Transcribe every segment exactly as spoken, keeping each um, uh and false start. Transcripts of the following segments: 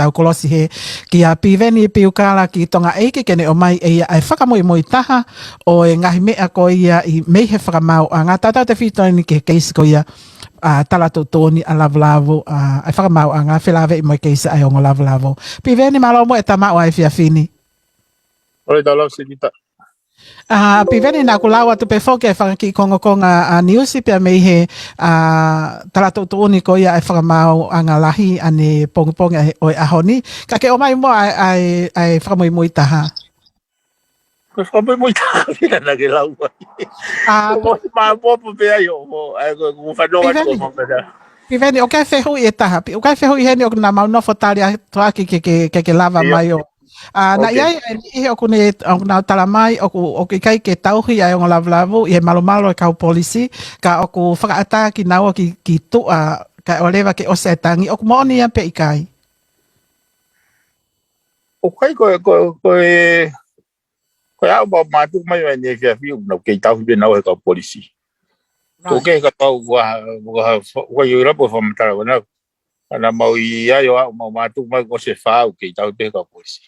tau kolosi hē kia Piveni Piukala ki Tonga ʻEiki ke ne ʻomai ʻe ia ʻa e fakamuimui taha ʻo e ngaahi meʻa ko ia ʻi mei he fakamaauʻanga. Tautautefito eni ki he keisi ko ia ʻa e tala tuʻutuʻuni ʻa Lavulavu, ʻa e fakamaauʻanga felāveʻi mo e keisi ʻa e ongo Lavulavu. Piveni, mālō muʻa e tau maʻu ʻa e efiafi ni. ʻOi, tau lau siki ta. ʻA, Piveni, naʻa ku lau atu pē foki e fanga kiʻi kongokonga ʻa e niusi pea mei he, ʻa, tala tuʻutuʻuni ko ia ʻa e fakamaauʻanga lahi ʻanepongipongi ʻa e, ʻo e ʻaho ni. Ka ke ʻomai muʻa ʻa e, ʻa e, ʻa e fakamuimui taha. Ko e fakamuimui taha ʻena naʻa ke lau ai. ʻA, ko e māpopo pē ai ʻo, ʻo, ʻa e, ko, ko fanongo atu Piveni. Ko e fakamuimui taha. Piveni, ʻoku ʻi ai e fehuʻi ʻe taha. Pi-, ʻoku ʻi ai e fehuʻi heni ʻoku na mau nofo tali atu ʻaki ke, ke, ke, ke lava mai ʻo. ʻA, naʻe ʻi ai e niʻihi ʻoku ne, ʻoku nau tala mai, ʻoku, ʻoku ʻikai ke tauhi ʻa e ongo Lavulavu ʻi he malumalu ʻo e kau polisi, ka ʻoku fakaʻatā kinaua ki, ki tuʻa, kae ʻoua leva ke ʻosi e tangi, ʻoku moʻoni ia pe ʻikai? ʻOku ʻikai, ko e, ko e, ko e, ko e ʻaho ʻoku mātuku mai ʻa e efiafi ʻoku nau kei tauhi pē naua he kau polisi. Right. Ko e kei kau ua, ua, ua, ua, ua, ua, ua, ʻAna mau ʻi ai ʻo aʻu mau mātuku mai ko e fā ʻoku kei tauhi pē he kau polisi.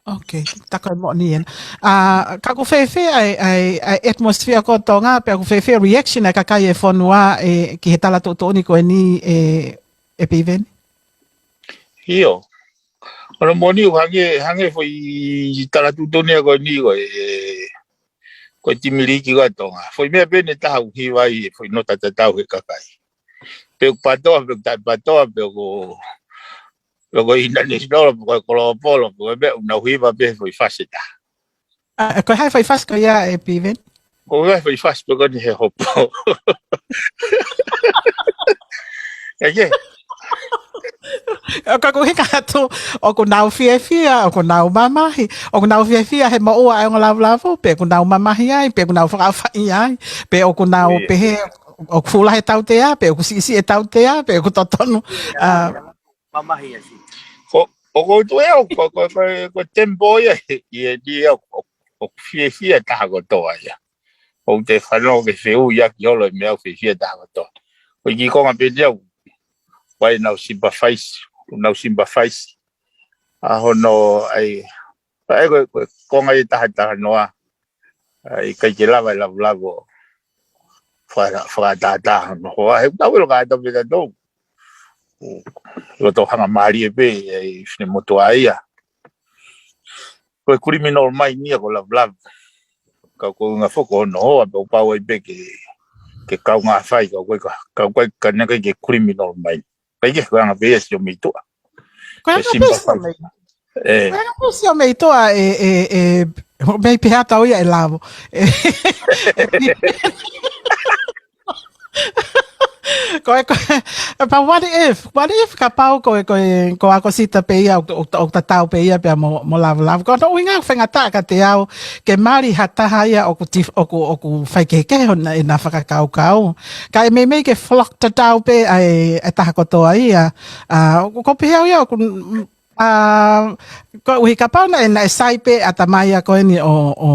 Ok, tā ko e moʻoni ʻena. ʻA, ka ʻoku fēfē ʻa e, ʻa e, ʻa e atmosphere ko Tonga, pea ʻoku fēfē reaction ʻa e kakai e fonua ʻe, ki he tala tuʻutuʻuni ko eni ʻe, ʻe Piveni? ʻIo. ʻOku moʻoni ʻoku hangē, hangē foʻi tala tuʻutuʻuni ko eni ko e, ko e timiliki ko ē ʻa Tonga. Foʻi meʻa pē ʻe taha ʻoku hiva ai e foʻi nota tatau he kakai. Pe ʻoku PATOA, pe ʻoku taʻe PATOA, pe ʻoku, pe ʻoku international, pe ʻoku kolopolo, pe ʻoku meʻa ʻoku nau hiva pē foʻi fasi ʻe taha. ʻA, ko e hā e foʻi fasi ko ia ʻe Piveni? Ko e hā e foʻi fasi pē ko eni he hopo. ʻE ke? ʻOku ou ʻuhinga atu, ʻoku nau fiefia, ʻoku nau mamahi, ʻoku nau fiefia he moʻua ʻa e ongo Lavulavu, pe ʻoku nau mamahi ai, pe ʻoku nau fakaʻapaʻapa ai, pe ʻoku nau Ē. pehē, ʻoku fuʻu lahi e tautea, pe ʻoku siʻisiʻi e tautea, pe ʻoku totonu. ʻA, Mamahi ʻasi. Ko, ʻoku ou tui au, ko, ko, ko, ko e tempo ia, ʻi he, ʻi he, ʻoku, ʻoku fiefia taha kotoa ia. ʻOku te fanongo ki he fehuʻi ʻaki holo e meʻa ʻoku fiefia taha kotoa. Ko e kiʻi konga pē ʻeni au, ʻoku ʻi ai ʻenau sympathize, ʻenau sympathize. ʻA hono, ʻai, ʻai ko, ko e konga ʻe taha taha noa, ʻai ʻikai ke lava e Lavulavu ʻo faka-, fakatātā hono hoa, he tau ʻilo kātoa pē tatou. ʻO, ʻo tau hanga mālie pē, ʻai finemotuʻa ia. Ko e criminal mai eni ia ko Lavulavu. Ka ko e ʻuhinga foki hono hoa, pea ʻoku pau ai pē ke, ke kaungā fai, ka ko e ka, ka ko e ka naʻe ʻikai ke criminal mai. ʻIkai ke, ko e anga pē ia Siomei Tuʻa. Ko e Ke anga pē simba fai. Siomei. Ē. Ko e anga pē Siomei Tuʻa ʻe, ʻe, ʻe, mei pē ha tau ia ʻe lava. ʻE, ʻe, Ko e, ko e, but what if, what if kapau ko e, ko e, ko ʻAkosita pē ia, ʻo, ʻo, ʻo tatau pē ia pea mo, mo Lavulavu. Ko hono ʻuhinga ʻoku faingataʻa kiate au, ke mali ha taha ia ʻoku tif-, ʻoku, ʻoku faikehekehe hono, ʻena fakakaukau. Ka ʻe meimei ke flock tatau pē ʻa e, ʻa e taha kotoa ia. ʻA, ʻoku, ʻoku ou pehē au ia ʻoku, ʻa, koeʻuhi kapau naʻe, naʻe sai pē ʻatamai ia ko eni ʻo, ʻo,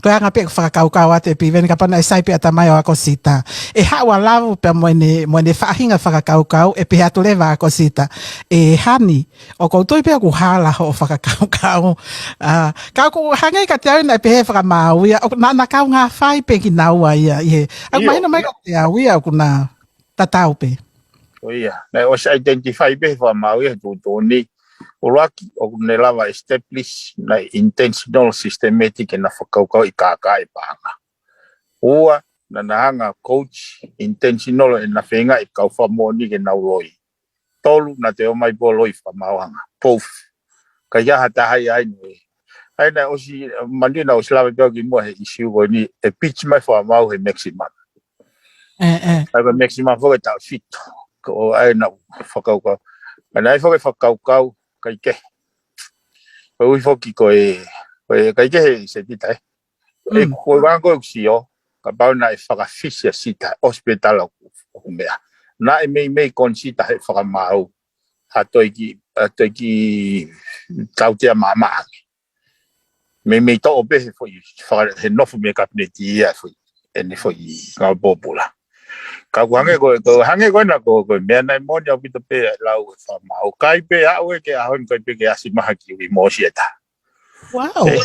ko e anga pē ʻeku fakakaukau atu ʻe Piveni kapau naʻe sai pē ʻatamai ʻo ʻAkosita. ʻE haʻu ʻa Lavu pea mo ʻene, mo ʻene faʻahinga fakakaukau, ʻe pehē atu leva ʻa ʻAkosita. ʻE Hani, ʻoku ou tui pē ʻoku hala hoʻo fakakaukau. ʻA, ka ʻoku hangē kiate au naʻe pehē fakamaau ia, ʻoku na, na kaungā fai pē kinaua ia, ʻi he. ʻOku ʻIo. mahino mai kiate au ia, ʻoku na tatau pē. Ko ia, naʻe ʻosi identify pē he fakamaau ia he tuʻutuʻuni. ʻUluaki, ʻoku ne lava establish naʻe intentional systematic ʻena fakakaukau ʻi he kākā ʻi he paʻanga. Ua, naʻa na hanga coach intentional ʻena feinga ʻi he kau fakamoʻoni ke nau loi. Tolu, naʻa toe ʻomai pē ʻo loi fakamaauʻanga. Both. ʻIkai ha taha ia ʻi ai. ʻAi naʻe ʻosi, manatuʻi naʻe ʻosi lave pē au kimuʻa he issue ko eni, ʻe pitch mai fakamaau he maximum. ʻE, ʻe. ʻAi ko e maximum foki ʻe taʻu fitu. Ko ʻai naʻa ku fakakaukau. ʻAi naʻe foki fakakaukau, ʻikai ke. Koeʻuhi foki ko e, ko e ʻikai ke he se tita, ē. ʻE Mm. ko e vanga ko e ʻoku sio, kapau naʻe fakafisi ʻa Sita, ʻosi pē tala ʻoku, ʻoku meʻa. Naʻe meimei consider he fakamaau, ha toe kiʻi, ha toe kiʻi tautea maʻamaʻa ange. Meimei toʻo pē he foʻi, faka-, he nofo mei he kapineti ia foʻi, ʻene foʻi ngāue pōpula. Ka ʻoku hangē ko, ko hangē ko ena ko, ko e meʻa naʻe moʻoni ʻaupito pē ʻa e lau ʻa e fakamau. ʻOku ʻikai pē aʻu ia ki he ʻaho ni, ʻikai pē ke ʻasi mai ha kiʻi remorse ia ta. Wow. Ē,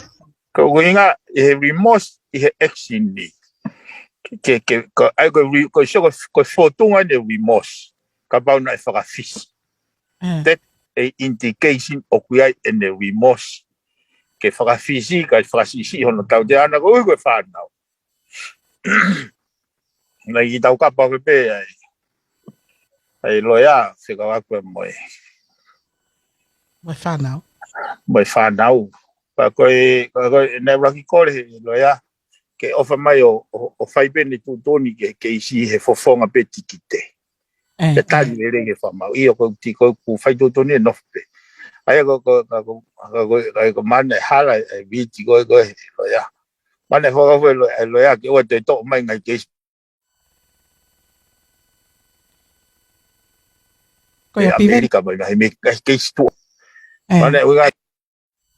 ko e ʻuhinga ʻi he remorse, ʻi he action ni. Ke, ke, ke, ko, ʻai ko e re-, ko e sio ko, ko e fōtunga ʻene remorse. Kapau naʻe fakafisi. Ē. That a indication ʻoku ʻi ai ʻene remorse. Ke fakafisi, kae fakasiʻisiʻi hono tautea, ʻa ia ko e ʻuhi ko e fānau. Naʻe ʻi taukapa ko ē pē ʻa e, ʻa e loea, fekauʻaki mo e, Mo e fānau. mo e fānau. Ka ko e, ka ko e, naʻe ʻuluaki kole he loea, ke ʻofa mai ʻo, ʻo, ʻo fai pē ʻene tuʻutuʻuni ki he keisi he fofonga pē tikite. Ē, Ke tali ē. lelei ki he fakamau. ʻIo ko e tiko ʻoku fai tuʻutuʻuni ʻe nofo pē. ʻA ia ko, ko, ka ko, ka ko, ka ko e mana ʻe hala ʻe viti ko e, ko e loea. Mana ʻe fakafo e lo-, e loea ke ʻoua toe toʻo mai ngaahi keisi. Ko ia ʻe Piveni. ʻAmelika mai ngaahi me-, ngaahi keisi tuʻa. Ē. Mana ʻe ʻuhinga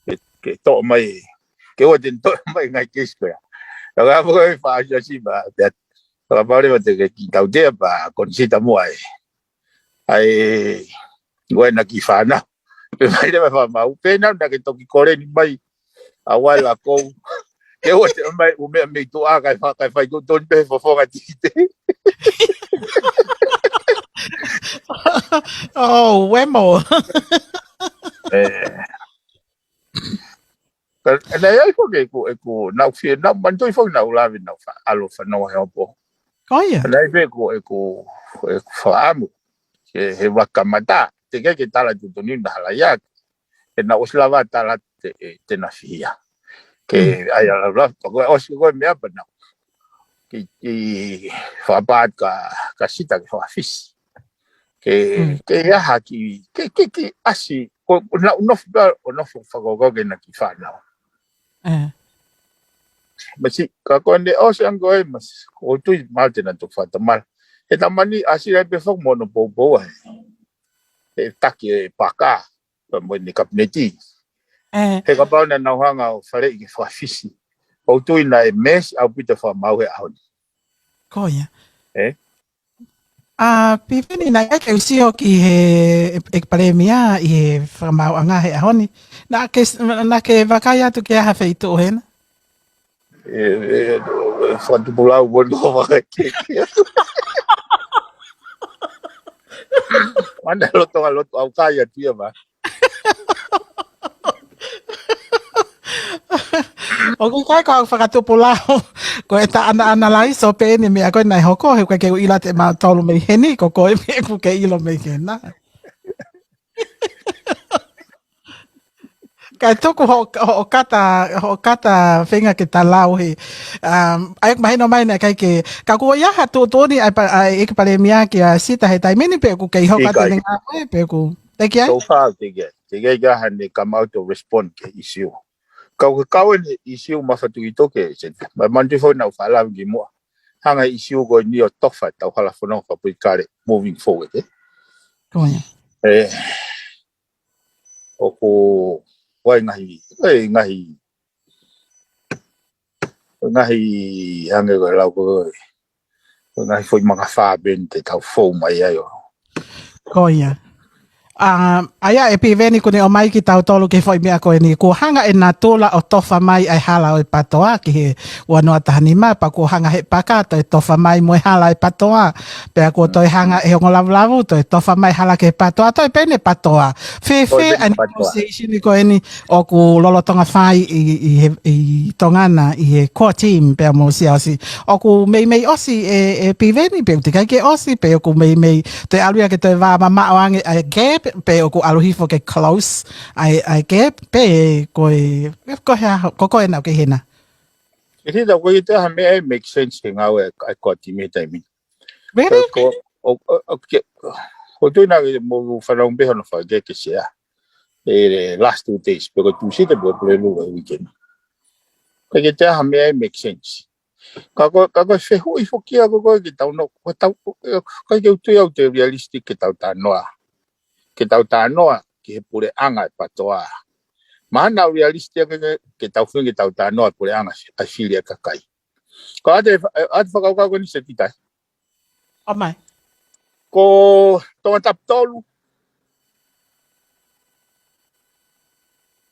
ke, ke toʻo mai, ke ʻoua te ne toʻo mai ngaahi keisi ko ia. Ka ka fo e fāsiasi ma, pea, ka pau leva te ke kiʻi tautea pea, konisita muʻa ē. ʻA e, ʻoua ʻe na kiʻi fānau. Pea mai leva fakamau. Pea naʻa ke toki kole ni mai, ʻa wai la kou. Ke ʻoua te mai, ʻū meʻa mei tuʻa, kae fa-, kae fai tuʻutuʻuni pē he fofonga tikite. Oh, uemo. Ē. Ka, naʻe ʻi ai foki ʻeku, ʻeku, naʻu fie, naʻu manatuʻi foki naʻu lave, naʻu fa-, ʻalu fanongo he hopo. Ko ia. Naʻe ʻi ai pē ʻeku, ʻeku, ʻeku fakaʻamu. Ke he vakamata, teʻeki ke tala tuʻutuʻuni naʻa hala ia. Ke naʻu ʻosi lava tala te, te na fihia. Ke Mm. ʻai ala la, ko e ʻosi ko e meʻa pea naʻu. Ke, ke fakapaat ka, ka sita ke fakafisi. Ke, Mm. ke ia haki, ke, ke, ke ʻasi, ko, ko naʻu nofo pea, ʻo nofo fakakaukau ke na kiʻi fānau. Ē. Masi, ka ko ʻene ʻosi ange ko ē, masi, ko tui malte na tu fata mal. He tamani ʻasi ai pē fakamono poupou ai. He taki e paka, pea mo ʻene kapineti. Ē. He kapau naʻa nau hanga ʻo faleʻi ke fakafisi. ʻOku ou tui naʻe meesi ʻaupito fakamau he ʻaho ni. Ko ia. Ē? ʻA, Piveni, naʻe ʻikai ke u sio ki he ʻEiki Palēmia ʻi he fakamaauʻanga he ʻaho ni. Naʻa ke, naʻa ke vakai atu ki ha feituʻu hena? Ē, ē, ē, fakatupulau wonu ko vakai ke. Mana loto, loto ʻaukai atu ia ma. ʻOku ʻikai ko au fakatupulau, ko e ta ana ana lai, so pē ʻeni meʻa ko ē naʻe hoko, he ʻoku ʻikai ke u ʻilo ʻe mautolu mei heni, ko koe pē ʻoku ke ʻilo mei hena. Kae tuku hoʻo, hoʻo kata, hoʻo kata feinga ke ta lau he. Um, ʻa ia ʻoku mahino mai naʻe ʻikai ke, ka kuo ʻi ai ha tuʻutuʻuni ʻa e pa-, ʻa e ʻEiki Palēmia kia Sita he taimi ni pe ʻoku kei hoko atu ʻIkai. ʻene ngāue pe ʻoku. Teʻeki ai? So far, teʻeki ai. Teʻeki ai ke ʻi ai haʻane come out ʻo respond ki he issue. Kau ke kau ʻene issue mafatukituki, se, ma manatuʻi foki naʻu fakalave ki muʻa. Hanga ʻe he issue ko eni ʻo tofa ʻetau hala fononga fakapolitikale moving forward, ē. Ko ia. Ē, ʻoku ʻi ai ngaahi, ʻi ai ngaahi, ngaahi hangē ko e lau ko e, ko e ngaahi foʻi maka fā pē eni te tau fou mai ai ʻo. Ko ia. ʻA, ʻa ia ʻe Piveni kuo ne ʻomai kitautolu ki he foʻi meʻa ko eni. Kuo hanga ʻe natula ʻo tofa mai ʻa e hala ʻo e PTOA ki he ua noa taha nima, pea kuo hanga ʻe he paka ʻo toe tofa mai mo e hala ʻo e PTOA. Pea kuo toe hanga ʻe he ongo lavulavu, toe tofa mai hala ki he PTOA, toe pē ʻene PTOA. Fēfē ʻa e negotiation ko eni ʻoku lolotonga fai ʻi, ʻi he, ʻi Tonga na, ʻi he core team, pea mo Siaosi. ʻOku meimei ʻosi ʻe, ʻe Piveni, pe ʻoku teʻeki ai ke ʻosi, pe ʻoku meimei toe ʻalu ia ke toe vā mamaʻo ange ʻa e gap, pe ʻoku ʻalu hifo ke close ʻa e, ʻa e gap, pe ko e, ko e hā, ko koe naʻa ke hena. ʻE tita ko e te ha meʻa ʻe make sense ke ngāue ʻa e core team he taimi. Really? Ko, o, o, o, ke, ko tui naʻa ke mo fanau pē hono fai ke, ke sea. E, e last two days, pe ko Tuesday, pe ko Pulelulu e weekend. Ka ke te ha meʻa ʻe make sense. Ka ko, ka ko e fehuʻi foki ia ko, ko ke tau no, ko tau, ko, ko ke u tui au te realistic ke tau tā noa. Ke tau tā noa ki he puleʻanga ʻo e PTOA. Mahalo naʻa realistic ke, ke, ke tau feinga ke tau tā noa puleʻanga ʻa e fili ʻa e kakai. Ko ʻete, ʻete fakakaukau ko eni Setita. ʻOmai. Ko Tongatapu tolu,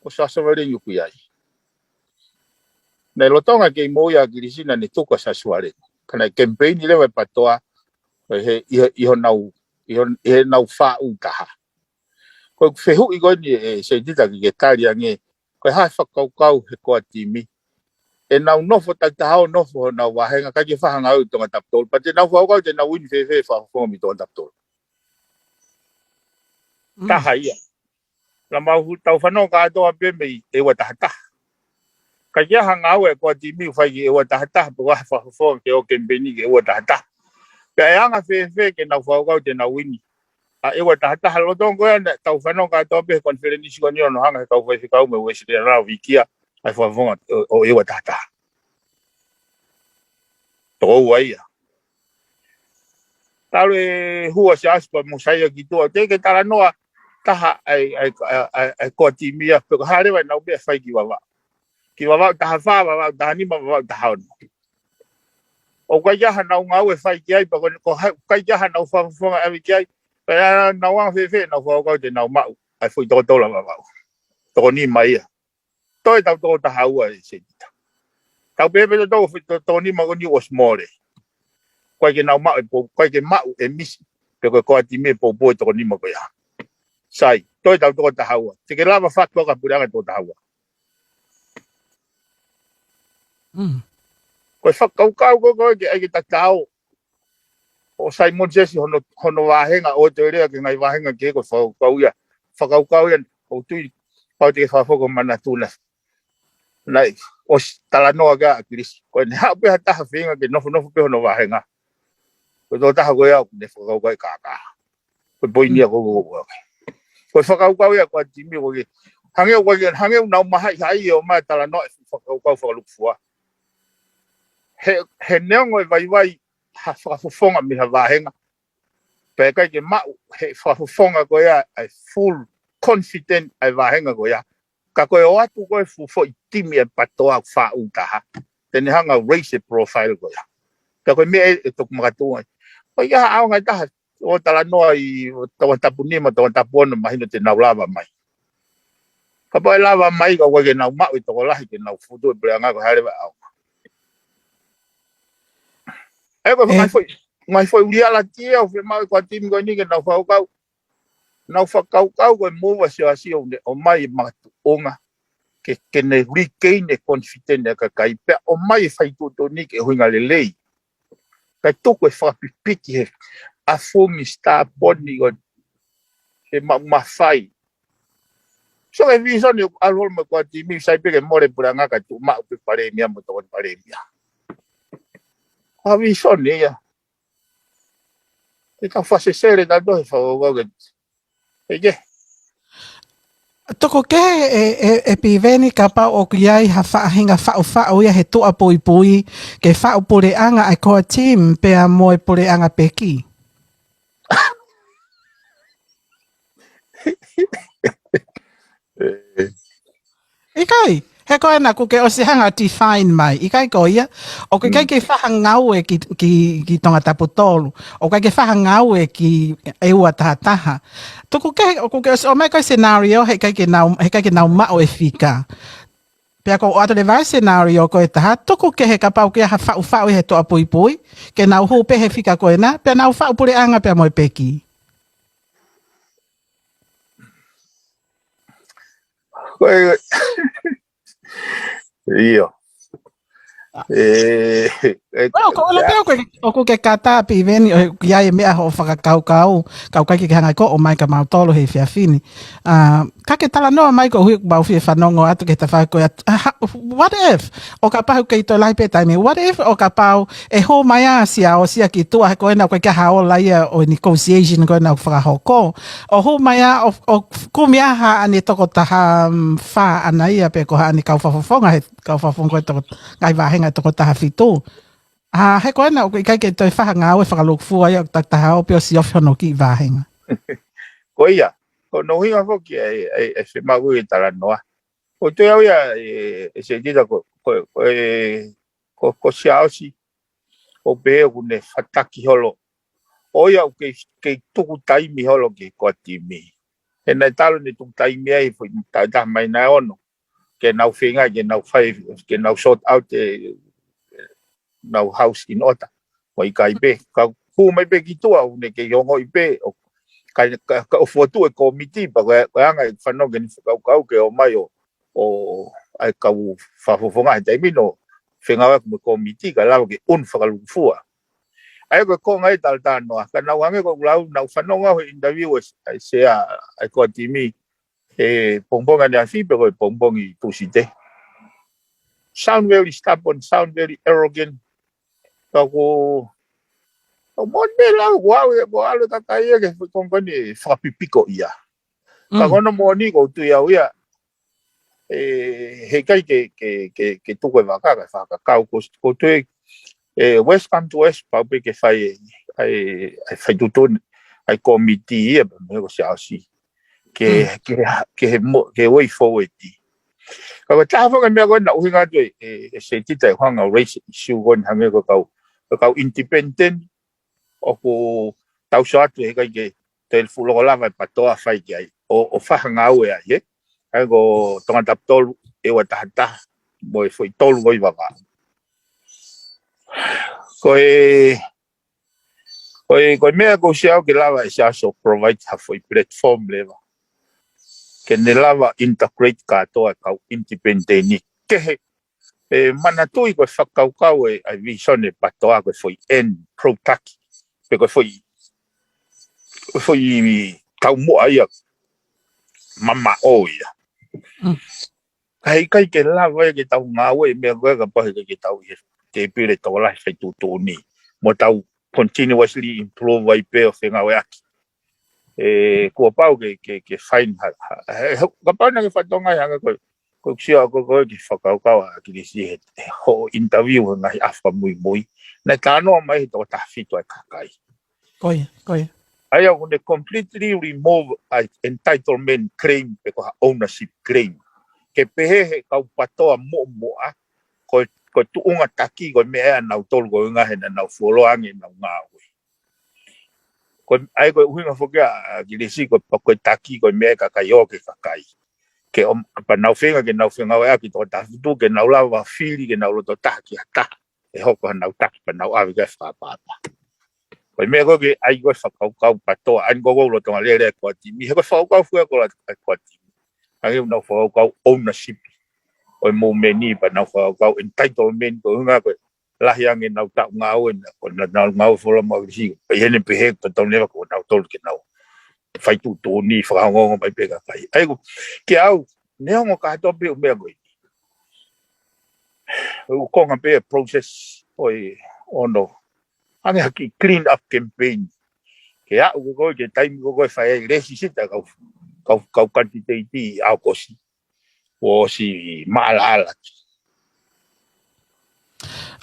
ko Sasavale ni ʻoku ʻi ai. Naʻe lolotonga ke ʻi mo ia ʻa ʻAkilisi naʻa ne tuku ʻa Sasavale. Ka naʻe kemipeini leva ʻe Patoa, ʻi he, ʻi he, ʻi honau, ʻi hon-, ʻi heʻenau faʻu taha. Ko e fehuʻi ko eni ʻe Setita ke ke tali ange, ko e hā e fakakaukau he core team. ʻEnau nofo takitaha ʻo nofo honau vāhenga, ʻikai ke fai ha ngāue ʻi Tongatapu tolu. Pea te nau fakakaukau te nau uini fēfē fakafofonga mei Tongatapu tolu. Taha ia. Naʻa mau hu-, tau fanongo kātoa pē mei he ua taha taha. ʻIkai ke ʻi ai ha ngāue ʻa e core team ʻoku fai ki he ua taha taha, pe ko e hā e fakafofonga ke ō kemipeini ki he ua taha taha. Pea ʻe anga fēfē ke nau fakakaukau te nau uini ʻa e ua taha taha? Lolotonga ko ia naʻa tau fanongo kātoa pē he konifelenisi ko eni ʻo hono hanga ʻe he kau faifekau mei Uēsilī ʻo vikia ʻa e fakafofonga ʻo, ʻo e ua taha taha. Toko ua ia. Talu e hū ʻa Siaosi pea mo Saia ki tuʻa, teʻeki ke talanoa taha ʻa e, ʻa e, ʻa e, ʻa e, ʻa e core team ia, pe ko e hā leva ʻenau meʻa fai ki Vavaʻu. Ki Vavaʻu taha fā, Vavaʻu taha nima, Vavaʻu taha ono. ʻOku ʻikai ke ʻi ai hanau ngāue fai ki ai, pea ko, ko hai, ʻikai ke ʻi ai hanau fakafofonga ʻave ki ai, pea ʻe anga fēfē ʻenau fakakaukau te nau maʻu ʻa e foʻi toko tolu ʻa Vavaʻu. Toko nima ia. Toe tau toko taha ua ʻe Setita. Tau pehē pē tau toko, to-, toko nima ko eni ʻosi mole. ʻOku ʻikai ke nau maʻu e pou-, ʻoku ʻikai ke maʻu ʻe Misi, pe ko e core team e poupou e toko nima ko ia. Sai, toe tau toko taha ua. Te ke lava fatu ʻa e puleʻanga toko taha ua. Ko e fakakaukau ko ē ke ʻai ke tatau ʻo Saimoni Sesi hono, hono vāhenga, ʻo te lea ki he ngaahi vāhenga kehe, ko e fakakaukau ia. Fakakaukau ia, ʻoku ou tui, pau te ke fakafoko manatu na. Naʻe ʻosi talanoa ki ai ʻa ʻAkilisi. Ko ʻene haʻu pē ha taha feinga ke nofonofo pē hono vāhenga, ko e tokotaha ko ia ʻoku ne fakakaukau e kākā. Ko e poini ia ko, ko, ko, ko. Ko e fakakaukau ia ʻa e core team ko ē. Hangē ʻoku, hangē ʻoku nau mahaʻihaʻi ʻo ʻomai e talanoa e fakakaukau fakalūkufua. He, he neongo e vaivai ha fakafofonga mei ha vāhenga, pea ʻikai ke maʻu he fakafofonga ko ia ʻa e full confident ʻa e vāhenga ko ia. Ka ko e ʻoatu ko ē fuʻu foʻi timi ʻa Patoa ʻoku faʻu taha, te ne hanga ʻo raise e profile ko ia. Ka ko e meʻa ē ʻe toki makatuʻunga ai. Ko ia ha ʻaonga ʻe taha ʻo talanoa ʻi Tongatapu nima, Tongatapu ono, mahino te nau lava mai. Kapau ʻe lava mai, ka ʻoku ʻikai ke nau maʻu e tokolahi ke nau futu e puleʻanga, ko e hā leva e ʻaonga. ʻE ko e, ʻe, ngaahi foʻi, ngaahi foʻi uliala tia ʻoku fiemaʻu ʻe he core team ko eni ke nau fakakaukau. Nau fakakaukau ko e move ʻa Siaosi ʻo ne ʻomai e makatuʻunga ke, ke ne regain e confident ʻa e kakai, pea ʻomai e faituʻutuʻuni ke ʻuhinga lelei. Kae tuku e fakapipiki he ʻafungi star poni ko e maʻu mafai. So e visone ʻalu holo mo e core team, sai pē ke mole puleʻanga kae tuʻu maʻu pē palēmia mo tokoni palēmia. Ko e visone ia. Te tau fakasesele tautolu he fakakaukau ke, ʻe ke. Tuku kehe ʻe, ʻe, ʻe Piveni kapau ʻoku ʻi ai ha faʻahinga faʻufaʻu ia he tuʻa puipui ke faʻu puleʻanga ʻa e core team pea mo e puleʻanga peki. ʻIkai, he ko ena ʻoku ke ʻosi hanga define mai, ʻikai ko ia, ʻoku ʻikai ke fai ha ngāue ki, ki, ki Tongatapu tolu, ʻoku ʻikai ke fai ha ngāue ki he ua taha taha. Tuku kehe, ʻoku ke ʻosi ʻomai ko e scenario, he ʻikai ke nau, he ʻikai ke nau maʻu e fika. Pea ko e ʻoatu leva e scenario ko e taha, tuku kehe kapau ʻoku ʻi ai ha faʻufaʻu ia he tuʻa puipui, ke nau hū pē he fika ko ena, pea nau faʻu puleʻanga pea mo e peki. Ko e, ʻio. ʻE, ʻe, Well, ko ʻola pē ʻoku ke, ʻoku ke kata Piveni, ʻoku ʻi ai e meʻa hoʻo fakakaukau, ka ʻoku ʻikai ke hanga ko ē ʻo ʻomai kia mautolu he efiafi ni. ʻA, ka ke talanoa mai koeʻuhi ʻoku mau fie fanongo atu ki he tafaʻaki ko ia. ʻA, ha, what if? ʻO kapau ʻoku kei toe lahi pē taimi. What if ʻo kapau ʻe hū mai ʻa Siaosi ia ki tuʻa he ko ena ʻoku ʻikai ke ʻi ai ha ola ia ʻo e negotiation ko ena ʻoku fakahoko. ʻO hū mai ʻa, ʻo, ʻo kumi ʻa haʻane tokotaha, mm, fā ʻaʻana ia pe ko haʻane kau fakafofonga he kau fakafofonga ko e toko, ngaahi vāhenga tokotaha fitu. ʻA, he ko ena ʻoku ʻikai ke toe fai ha ngāue fakalūkufua ia ʻoku takitaha ʻo pē ʻosi ofi hono kiʻi vāhenga. Ko ia, ko hono ʻuhinga foki ʻa e, ʻa e, ʻa e fiemaʻu ʻa e talanoa. Ko e toe au ia ʻe, ʻe Setita ko, ko, ko e, ko, ko Siaosi, ʻoku pehē ʻoku ne fataki holo ʻo ia ʻoku kei, kei tuku taimi holo ki he core timi. He naʻe talu ʻene tuku taimi ai foʻi taʻu ʻe taha mai naʻe ono ke nau feinga ke nau fai, ke nau sort out e nau house in order. Mo ʻikai pē, ka hū mai pē ki tuʻa ʻoku ne kei ongoʻi pē ʻo ka, ka, ka ʻoku fotu e kōmiti, pea ko e, ko e anga e fanongo ke ne fakakaukau ke ō mai ʻo, ʻo ʻai kau fakafofonga he taimi ni ʻo fengāueʻaki mo e kōmiti ka lava ke ʻunu fakalūkufua. ʻA ia ko e konga ʻe talatala noa, ka naʻu hangē ko ʻeku lau, naʻu fanongo au he interview ʻa e, ʻa e sea ʻa e core timi he pongipongi ʻaneafi pe ko e pongipongi Tūsite. Sound very stubborn, sound very arrogant. Ka ko, ko moʻoni pē lau, ko au, ko au e kakai ia ke konga ni fakapipiko ia. Ka ko hono moʻoni ʻoku ou tui au ia, ʻe, heʻikai ke, ke, ke, ke tuku e vaka, ka fakakau, ko, ko tui, ʻe, worst come to worst, pau pē ke fai e, ʻa e, ʻa e fai tuʻutuʻuni, ʻa e kōmiti ia, pea mo e ko Siaosi. Ke, ke, ke he mo, ke way forward. Ka ko e taha foki e meʻa ko ē naʻe ʻuhinga atu ʻe, ʻe, ʻe Setita ʻe hanga ʻo raise issue ko eni hangē ko e kau, ko e kau independent, ʻoku tau sio atu heʻikai ke toe fuʻu loko lava e PATOA fai ki ai, ʻo, ʻo fai ha ngāue ai, ē? ʻA ia ko Tongatapu tolu, ʻEua taha taha, mo e foʻi tolu ko ē ʻi Vavaʻu. Ko e, ko e, ko e meʻa ʻoku ou sio au ke lava ʻe Siaosi ʻo provide ha foʻi platform leva ke ne lava integrate kātoa e kau independent ni. Kehe, ʻe manatuʻi ko e fakakaukau e, ʻa e vision e PATOA ko e foʻi end product. Pe ko e foʻi, ko e foʻi taumuʻa ia mamaʻo ia. Ka heʻikai ke lava ia ke tau ngāue, meʻa ko ē kapau heʻikai ke tau ʻi he tēpile tokolahi fai tuʻutuʻuni. Mo tau continuously improve ai pē ʻo fengāueʻaki. ʻE, kuo pau ke, ke, ke find ha, ha, he, he, kapau naʻa ke fatongia hanga ko, ko sia ko, ko ke fakakaukau ʻa ʻAkilisi he, he hoʻo interview he ngaahi ʻaho muimui. Naʻe talanoa mai he toko taha fitu ʻa e kakai. Ko ia, ko ia. ʻA ia ʻoku ne completely remove ʻa e entitlement claim pe ko ha ownership claim. Ke pehē he kau PATOA muʻomuʻa, ko, ko e tuʻunga taki, ko e meʻa ʻa nautolu ko e ngaahi naʻa nau fuoloa ange nau ngāue. Ko e, ʻa ia ko e ʻuhinga foki ʻa, ʻAkilisi ko e pa ko e taki, ko e meʻa ʻa e kakai ʻo ke kakai. Ke ʻo, pea nau feinga, ke nau fengāueʻaki toko taha fitu, ke nau lava fili, ke nau loto taha ki ha taha. ʻE hoko ha nau taki, pea nau ʻave ki ai fakapapa. Ko e meʻa ko ē ke ʻai ko e fakakaukau PATOA, ʻa eni ko e lolotonga lele ʻa e core timi, he ko e fakakaukau fua ko ē ʻa e core timi. Hangē nau fakakaukau ownership ʻo e movement ni, pea nau fakakaukau entitlement, ko e ʻuhinga ko e lahi ange nau taʻu ngāue na, ko e nau ngāue fuoloa mo ʻAkilisi. Pea ʻi heʻene pehē, totonu leva ko nautolu ke nau fai tuʻutuʻuni fakaongoongo mai pē kakai. ʻA ia ko, ke au, neongo kātoa pē ʻū meʻa ko eni. ʻOku konga pē process ʻo e ono. Hangē ha kiʻi clean up campaign. Ke aʻu ko ē ki he taimi ko ē fai ai lēsisita kau, kau, kau kanititeiti ʻi ʻAokosi. ʻOsi maʻalaʻala.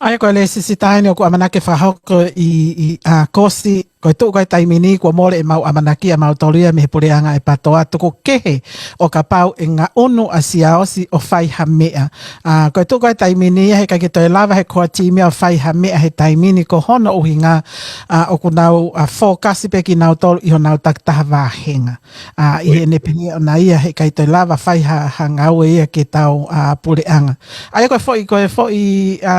ʻA ia ko e lēsisita eni ʻoku ʻamanaki fakahoko ʻi, ʻi ʻAokosi, ko e tuʻu ko ē taimi ni kuo mole ʻemau ʻamanaki ʻamautolu ia mei he puleʻanga ʻa e PATOA tuku kehe ʻo kapau ʻe ngaʻunu ʻa Siaosi ʻo fai ha meʻa. ʻA, ko e tuʻu ko ē taimi ni ia heʻikai ke toe lava he core timi ia ʻo fai ha meʻa he taimi ni ko hono ʻuhinga, ʻa, ʻoku nau, ʻa, focus pē kinautolu ʻi honau takitaha vāhenga. ʻA, ʻi heʻene pehē ʻona ia heʻikai toe lava fai ha, ha ngāue ia ke tau, ʻa, puleʻanga. ʻA ia ko e foʻi, ko e foʻi, ʻa,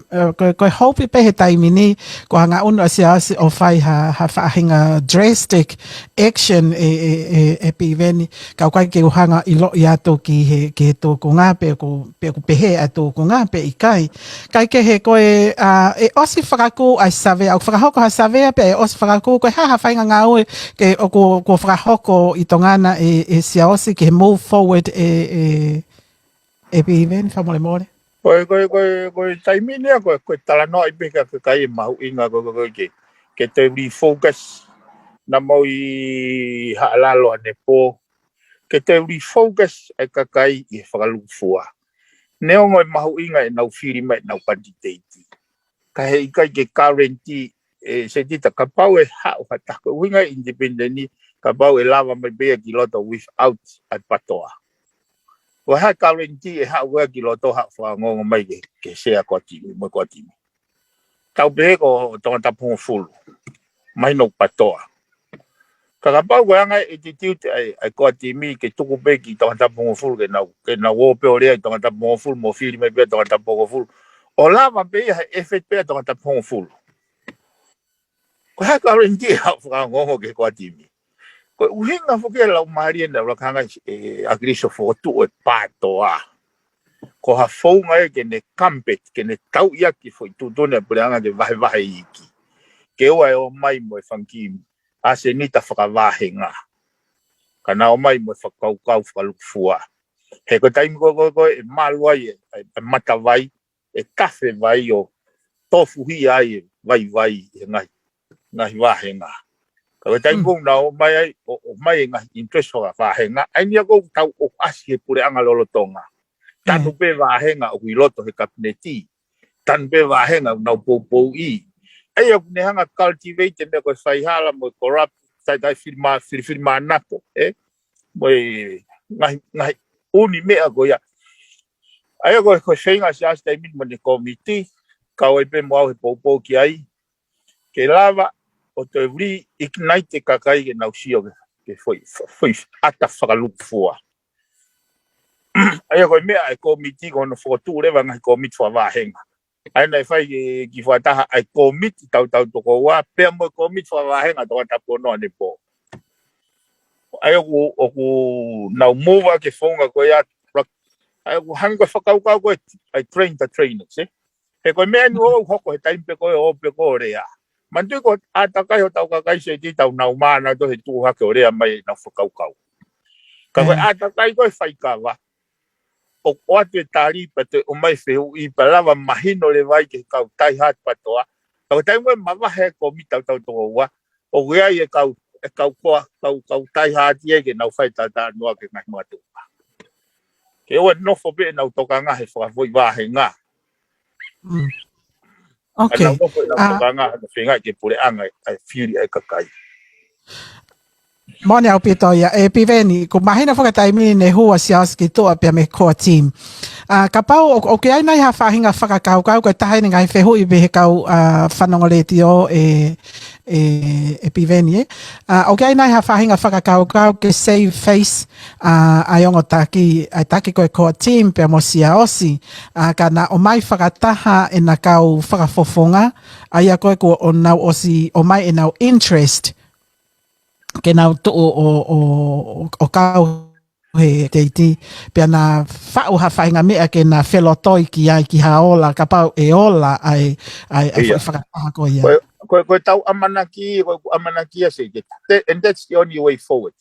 ʻa, ko e, ko e hope pē he taimi ni, ko ha ngaʻunu ʻa Siaosi ʻo fai ha, ha faʻahinga drastic action ʻe, ʻe, ʻe, ʻe Piveni. Ka ʻoku ʻikai ke u hanga ʻiloʻi atu ki he, ki he tūkunga pe ʻoku, pe ʻoku pehē ʻa e tūkunga pe ʻikai. Kae kehe ko e, ʻa, ʻe ʻosi fakakū ʻa e savea, ʻoku fakahoko ha savea pe ʻe ʻosi fakakū, ko e hā ha faʻahinga ngāue ke ʻoku, kuo fakahoko ʻi Tonga na ʻe, ʻe Siaosi ke move forward ʻe, ʻe, ʻe Piveni fakamolemole. Ko e, ko e, ko e, ko e taimi ni ia, ko e, ko e talanoaʻi pē ki he kakai ʻe mahuʻinga ko e, ko e, ko e ke, ke toe refocus, naʻa mau ʻi Haʻalalo ʻanepō, ke toe refocus e kakai ʻi he fakalūkufua. Neongo ʻe mahuʻinga ʻenau fili mai ʻenau kanititeiti. Ka heʻikai ke guarantee, ʻe Setita kapau ʻe haʻu ha taha ko e ʻuhinga independent ni, kapau ʻe lava mai pē ia ki loto without ʻa e PATOA. Ko e hā e guarantee ʻe haʻu ia ki loto haʻu fakaongoongo mai ke, ke sea core timi, mo e core timi. Tau pehē ko Tongatapu hongofulu. Mahino ʻoku patoa. Ka kapau ko e anga e attitude ʻa e, ʻa e core team ke tuku pē ki Tongatapu hongofulu ke nau, ke nau ō pē ʻo lea ʻi Tongatapu hongofulu mo fili mai pē Tongatapu hongofulu. ʻO lava pē ia he effect pē ʻa Tongatapu hongofulu. Ko e hā e guarantee ʻa e fakaongoongo ki he core team? Ko e ʻuhinga foki e lau mālie naʻe lakanga ʻe ʻAkilisi ʻo fokotuʻu e pātoa. Ko ha founga ia ke ne compete, ke ne tauʻi ʻaki e foʻi tuʻutuʻuni ʻa e puleʻanga ke vahevahe iiki. Ke ʻoua ʻe ō mai mo e fanga kiʻi ʻasenita fakavāhenga. Ka na ō mai mo e fakakaukau fakalukufua. He ko e taimi ko ē, ko ē, ko ē ʻe malu ai e, e, e matavai, ʻe tafe vai ʻo tofuhia ai e vaivai ʻi he ngaahi, ngaahi vāhenga. Ka ko e taimi ko ē ʻoku na ō mai ai, ʻo, ʻomai e ngaahi interest fakavāhenga. ʻA ia ko ē ʻoku tau ʻoku ʻasi he puleʻanga lolotonga. Tanu pē vāhenga ʻoku ʻi loto he kapineti. Tanu pē vāhenga ʻoku nau poupouʻi. ʻA ia ʻoku ne hanga cultivate e meʻa ko e faihala mo e corrupt, tai, tai fili mā-, fili, fili mānako, ē? Mo e ngaahi, ngaahi ʻū meʻa ko ia. ʻA ia ko e, ko e feinga ʻa Siaosi taimi ni mo ʻene kōmiti, kau ai pē mo au he poupou ki ai, ke lava ʻo toe reignite e kakai ke nau sio ke, ke foʻi, foʻi ʻata fakalukufua. ʻA ia ko e meʻa e kōmiti ko hono fokotuʻu leva ngaahi kōmiti fakavāhenga. ʻA ia naʻe fai e kiʻi fakataha ʻa e kōmiti tautau toko ua, pea mo e kōmiti fakavāhenga Tongatapu ono ʻanepō. ʻA ia ʻoku, ʻoku nau move ʻa e founga ko ia, ʻa ia ʻoku hangē ko e fakakaukau ko e, ʻa e train the trainers, ē? He ko e meʻa eni ʻoku hoko he taimi pē ko ē ʻoku pē ko ē ʻo lea. Manatuʻi ko e ʻātakai hotau kakai Sētita ʻoku nau mānava ʻo tuʻu hake ʻo lea mai ʻenau fakakaukau. Ka ko e ʻātakai ko ē faikava, ʻoku ʻoatu e tali pea toe ʻomai e fehuʻi pea lava mahino leva ai ki he kau tai hati pātoa. Ka ko e taimi ko ē mavahe e kōmiti tautau toko ua, ʻoku ʻi ai e kau, e kau koa, kau, kau tai hati ia ke nau fai talanoa ki he ngaahi makatuʻunga. Ke ʻoua ʻe nofo pē ʻenau tokanga he fakafoʻi vāhenga. ʻOku nau nofo ʻenau tokanga he feinga ke puleʻanga ʻa e fili ʻa e kakai. Moʻoni ʻaupito ia, ʻe Piveni, ʻoku mahino fakataimi ni ne hū ʻa Siaosi ki tuʻa pea mo e core team. ʻA, kapau ʻoku, ʻoku ʻi ai nai ha faʻahinga fakakaukau, ko e taha eni e ngaahi fehuʻi pē he kau, ʻa, fanongo letiō ʻe, ʻe, ʻe Piveni, ē? ʻA, ʻoku ʻi ai nai ha faʻahinga fakakaukau ke save face, ʻa, ʻa e ongo taki, ʻa e taki ko e core team pea mo Siaosi, ʻa, ka na ʻomai fakataha ʻena kau fakafofonga, ʻa ia ko ē kuo nau ʻosi ʻomai ʻenau interest, ke nau tuʻu ʻo, ʻo, ʻo, ʻo kau he teiti, pea na faʻu ha faʻahinga meʻa ke na felotoi ki ai ki ha ola, kapau ʻe ola ʻa e, ʻa e, ʻa e foʻi fakataha ko ia. Ko e, ko e, ko e tau ʻamanaki, ko e ʻamanaki ʻa Sētita. That, and that's the only way forward.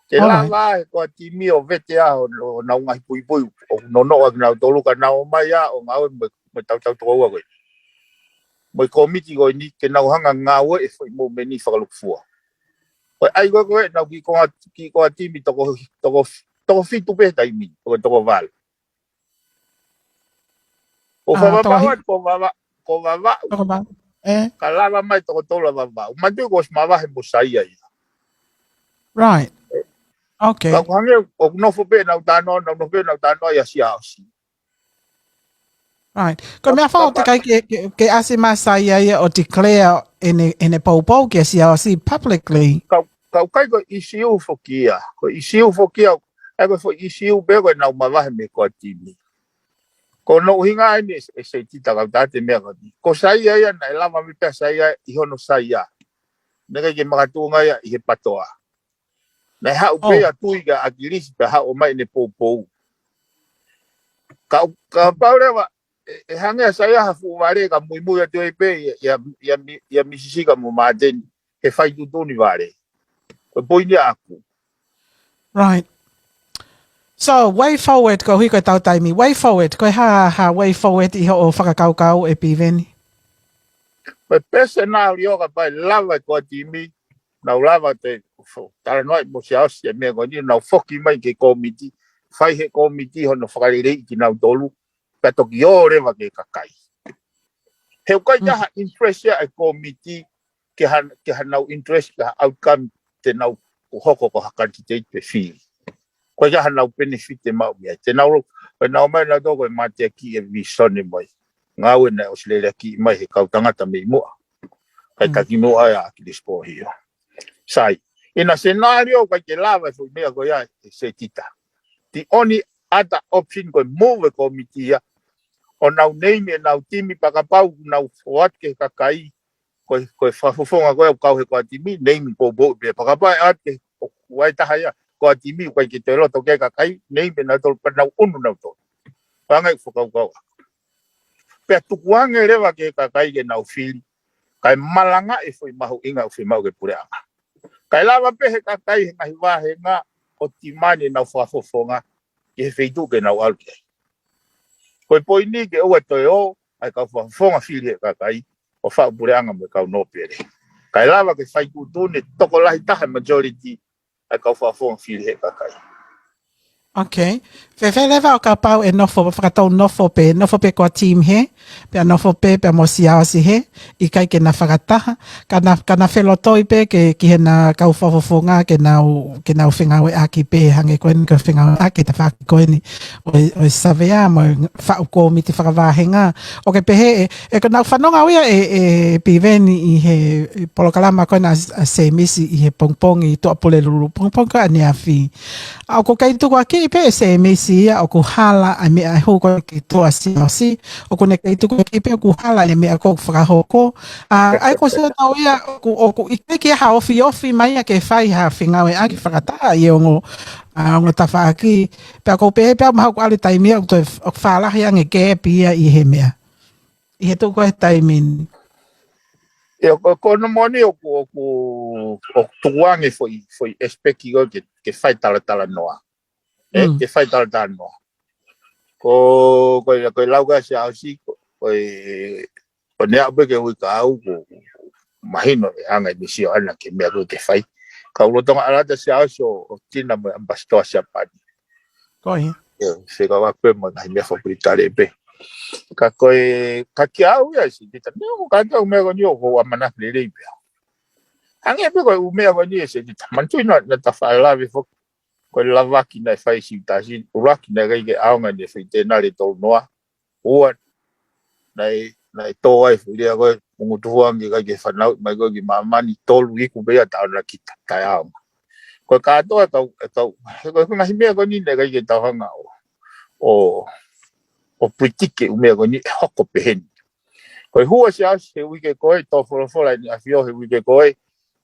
Ke lava he core team ʻo vete ʻa honau ngaahi puipui, ʻo nonoʻo ʻa kinautolu ka nau ō mai ʻo ngāue mo, mo tautau toko ua ko ē. Mo e kōmiti ko eni ke nau hanga ngāue e foʻi momeniti fakalukufua. Ko e ʻai ko ē ko ē, nau kiʻi core, kiʻi core team toko, toko, toko fitu pē taimi, toko, toko valu. ʻO Vavaʻu, toko Vavaʻu, ko Vavaʻu. Ka lava mai toko tolu ʻa Vavaʻu. Manatuʻi kuo ʻosi mavahe mo Saia ia. Right. Okay. Ka ʻoku hangē, ʻoku nofo pē ʻenau talanoa, nau nofo pē ʻenau talanoa ia Siaosi. Right. Ko e meʻa fau te kai ke, ke, ke ʻasi mai Saia ia ʻo declare ʻene, ʻene poupou kia Siaosi publicly. Ka, ka ʻoku ʻikai ko e ʻisiū foki ia. Ko e ʻisiū foki ia, ʻa ia ko e foʻi ʻisiū pē ko ʻenau mavahe mei he core team. Ko hono ʻuhinga eni ʻe, ʻe Sētita kau tā te meʻa ko eni. Ko Saia ia naʻe lava mai pē ʻa Saia ʻi hono Saia. Naʻe ʻikai ke makatuʻunga ia ʻi he pātoa. Naʻe haʻu pē ia tui kia ʻAkilisi pea haʻu mai ʻene poupou. Ka, kapau leva, ʻe, ʻe hangē ʻa Saia ha fuʻu vale ka muimui atu ai pē ia, ia, ia, ia Misisika mo Māteni. He fai tuʻutuʻuni vale. Ko e poini ʻaku. Right. So, way forward, koeʻuhi ko e tau taimi. Way forward, ko e hā, hā way forward ʻi hoʻo fakakaukau ʻe Piveni? Ko e pēsonali ʻo kapau ʻe lava e core team, nau lava ʻo toe fo-, talanoaʻi mo Siaosi e meʻa ko eni, nau foki mai ki he kōmiti, fai he kōmiti hono fakaleleiʻi kinautolu, pea toki ō leva ki he kakai. He ʻoku ʻikai ke ʻi ai ha interest ia ʻa e kōmiti ke ha, ke ha nau interest ke ha outcome te nau hoko ko ha candidate pe fili. ʻOku ʻikai ke ʻi ai ha nau benefit te maʻu mei ai. Te nau, ko ʻenau ō mai nautolu ko e mateaki e visone mai. Ngāue naʻe ʻosi leleakiʻi mai he kau tangata mei muʻa. Kae taki noa ʻa ʻAkilisi Pōhio. Sai, ʻi he senālio ʻoku ʻikai ke lava e foʻi meʻa ko ia ʻe Setita. The only other option ko e move e kōmiti ia ʻo nau name ʻenau timi pea kapau ʻoku nau ʻoatu ki he kakai ko e, ko e fakafofonga ko ia ʻoku kau he ko ā timi, name poupou pē pea kapau ʻe ʻoatu ki he, ʻoku ʻi ai taha ia ko ā timi ʻoku ʻikai ke toe loto ki ai e kakai, name ʻenau tolu pea nau ʻunu nautolu. Pea ngai fakakaukau. Pea tukuange leva ki he kakai ke nau fili, kae malangaʻi e foʻi mahuʻinga ʻoku fiemaʻu ki he puleʻanga. Kae lava pē he kakai he ngaahi vāhenga ʻo timani ʻenau fakafofonga ki he feituʻu ke nau ʻalu ki ai. Ko e poini ke ʻoua toe ō ʻa e kau fakafofonga fili he kakai ʻo faʻu puleʻanga mo e kau nōpele. Kae lava ke fai tuʻutuʻuni e tokolahi taha e majority ʻa e kau fakafofonga fili he kakai. Ok. Fēfē leva ʻo kapau ʻe nofo, fakatou nofo pē, nofo pē ko ā timi hē, pea nofo pē, pea mo Siaosi hē, ʻikai ke na fakataha, ka na, ka na felotoi pē ke, ki heʻena kau fakafofonga ke nau, ke nau fengāueʻaki pē, hangē ko eni ko e fengāueʻaki tafaʻaki ko eni ʻo e, ʻo e savea mo e faʻu kōmiti fakavāhenga. ʻOku pehē ē, ʻe ka nau fanonga au ia ʻe, ʻe Piveni ʻi he, ʻi he polokalama ko ena ʻa, ʻa Semisi ʻi he pongipongi Tuʻapulelulu, pongipongi ko ʻaneafi. ʻA ʻoku kei tukuakiʻi pē ʻe Semisi ia ʻoku hala ʻa e meʻa ʻe hū ko ē ki tuʻa Siaosi, ʻoku ne kei tukuakiʻi pē ʻoku hala ʻa e meʻa ko ē ʻoku fakahoko. ʻA, ʻa ia ko e sio tau ia ʻoku, ʻoku ʻikai ke ʻi ai ha ofiofi mai ia ke fai ha fengāueʻaki fakataha ʻi he ongo, ʻa, ongo tafaʻaki. Pea ʻoku ou pehē pē au mahalo ʻoku ʻalu e taimi ia ʻoku toe, ʻoku fālahi ange gap ia ʻi he meʻa. ʻI he tuʻu ko ē he taimi ni. ʻIo, ko, ko hono moʻoni ʻoku, ʻoku, ʻoku tukuange foʻi, foʻi expect ko ē ke, ke fai talatala noa. ʻE, Mm. ke fai talatala noa. Ko, ko e, ko e lau ko ē ʻa Siaosi, ko, ko e, ko ʻene aʻu pē ki he uike kahaʻu, ko, mahino e anga ʻene sio ʻana ki he meʻa ko ē ke fai. Ka u lolotonga ʻalu atu ʻa Siaosi ʻo, ʻo tina mo e ʻamipasitoa Siapani. Ko ia. ʻIo, se ka wa pē mo e ngaahi meʻa fakapilitale pē. Ka ko e, ka kiate au ia ʻe Setita, meʻa ʻoku kātoa e ʻū meʻa ko eni ʻoku ou ʻamanaki lelei pē au. Hangē pē ko e ʻū meʻa ko eni ʻe Setita, manatuʻi naʻa, naʻa ta faʻa lave foki, ko e lavaki naʻe fai ʻe Siutasi, ʻuluaki naʻe ʻikai ke ʻaonga ʻene foʻi tēnali ʻe tolu noa, ua, naʻe, naʻe tō ai e foʻi lea ko ē, mo e ngutu huangi ʻikai ke fanauʻi mai ko ē ki māmani, tolu iku pē ia taʻona ki ta-, taʻeʻaonga. Ko e kātoa e kau, e kau, he ko e, ko e ngaahi meʻa ko eni naʻe ʻikai ke tau hanga ʻo, ʻo, ʻo predict e ʻū meʻa ko eni ʻe hoko pehē ni. Ko e hū ʻa Siaosi he uike ko ē, tō folofola ʻEne ʻAfio he uike ko ē,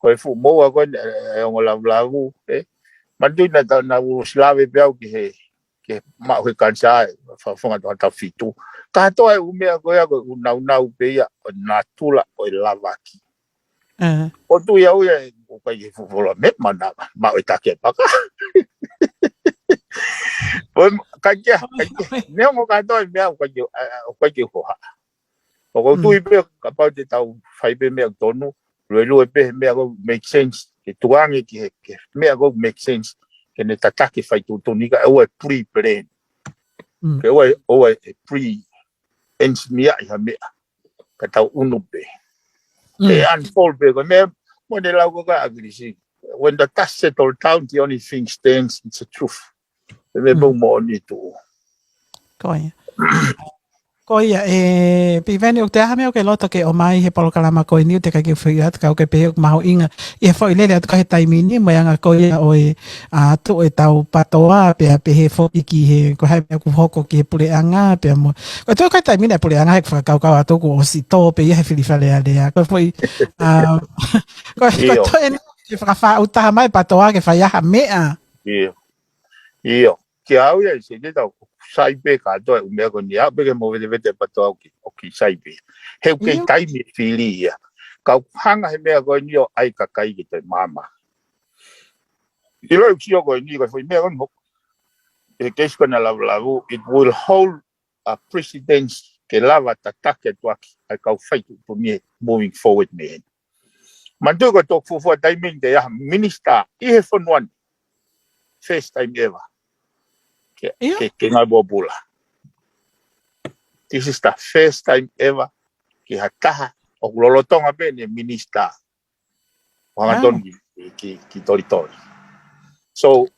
ko e fuʻu moua ko ē, ʻe, ʻe ongo lavulavu, ē. Manatuʻi naʻa ta, naʻa ku ʻosi lave pē au ki he, ki he maʻu he kanisā ʻa e fakafofonga Tongatapu fitu. Kātoa e ʻū meʻa ko ia ko e ʻū naunau pē ia ʻo e natula ʻo e lavaki. ʻE. ʻOku ou tui au ia ʻoku ʻikai ke fuʻu folofola meʻa, mana, maʻu e taki e paka. Ko e, ʻikai ke, ʻikai ke, neongo kātoa e meʻa ʻoku ʻikai ke, ʻa, ʻa, ʻoku ʻikai ke u hohaʻa. ʻOku ou Mm. tui pē kapau te tau fai pē meʻa ʻoku tonu, luelue pē he meʻa ʻoku make sense, ke tukuange ki he, ki he meʻa ʻoku make sense, ke ne tataki e fai tuʻutuʻuni kae ʻoua e pre-plan. Mm. Ke ʻoua, ʻoua e pre-engineer ʻi ha meʻa, ka tau ʻunu pē. Mm. ʻE unfold pē, ko e meʻa, mo ʻene lau ko ē ʻa ʻAkilisi. When the dust settle down, the only thing stands is the truth. Ko e meʻa Mm. pē ʻoku moʻoni tuʻu. Ko ia. Ko ia, ʻe Piveni, ʻoku toe ʻi ai ha meʻa ʻoku ke loto ke ʻomai he polokalama ko eni, ʻoku teʻeki ai ke u fehuʻi atu ka ʻoku ke pehē ʻoku mahuʻinga ʻi he foʻi lele atu ko ē he taimi ni, mo e anga ko ia ʻo e, ʻa, tuʻu ʻetau PATOA, pea pehē foki ki he, ko e hā e meʻa ʻoku hoko ki he puleʻanga, pea mo. Ko e tuʻu ko ē he taimi ni ʻa e puleʻanga he fakakaukau atu kuo ʻosi tō pē ia he fili Fale Alea. Ko e foʻi, ʻa, ko e, ko e ʻIo. toe ni ke fakafaʻu taha mai PATOA ke fai ha meʻa. ʻIo. ʻIo, kiate au ia ʻe Setita ʻoku sai pē kātoa e ʻū meʻa ko eni, aʻu pē ke movetevete PATOA ʻoku, ʻoku sai pē. He ʻoku kei ʻIo. taimi e fili ia. Ka ʻoku hanga he meʻa ko eni ʻo ʻai e kakai ke toe maama. ʻIlo e sio ko eni, ko e foʻi meʻa ko eni hoko. He keisi ko ena lavulavu, it will hold a precedence ke lava tataki atu ʻaki ʻa e kau fai tuʻutuʻuni moving forward mei heni. Manatuʻi ko e toki fuofua taimi eni te ʻi ai ha minisitā ʻi he fonua ni. First time ever. Ke, ʻIo. ke, ke ngāue pōpula. This is the first time ever ke ha taha ʻoku lolotonga pē ʻene minisitā ʻo hanga Wow. tonu ki, ki, ki, ki tolitoli. So,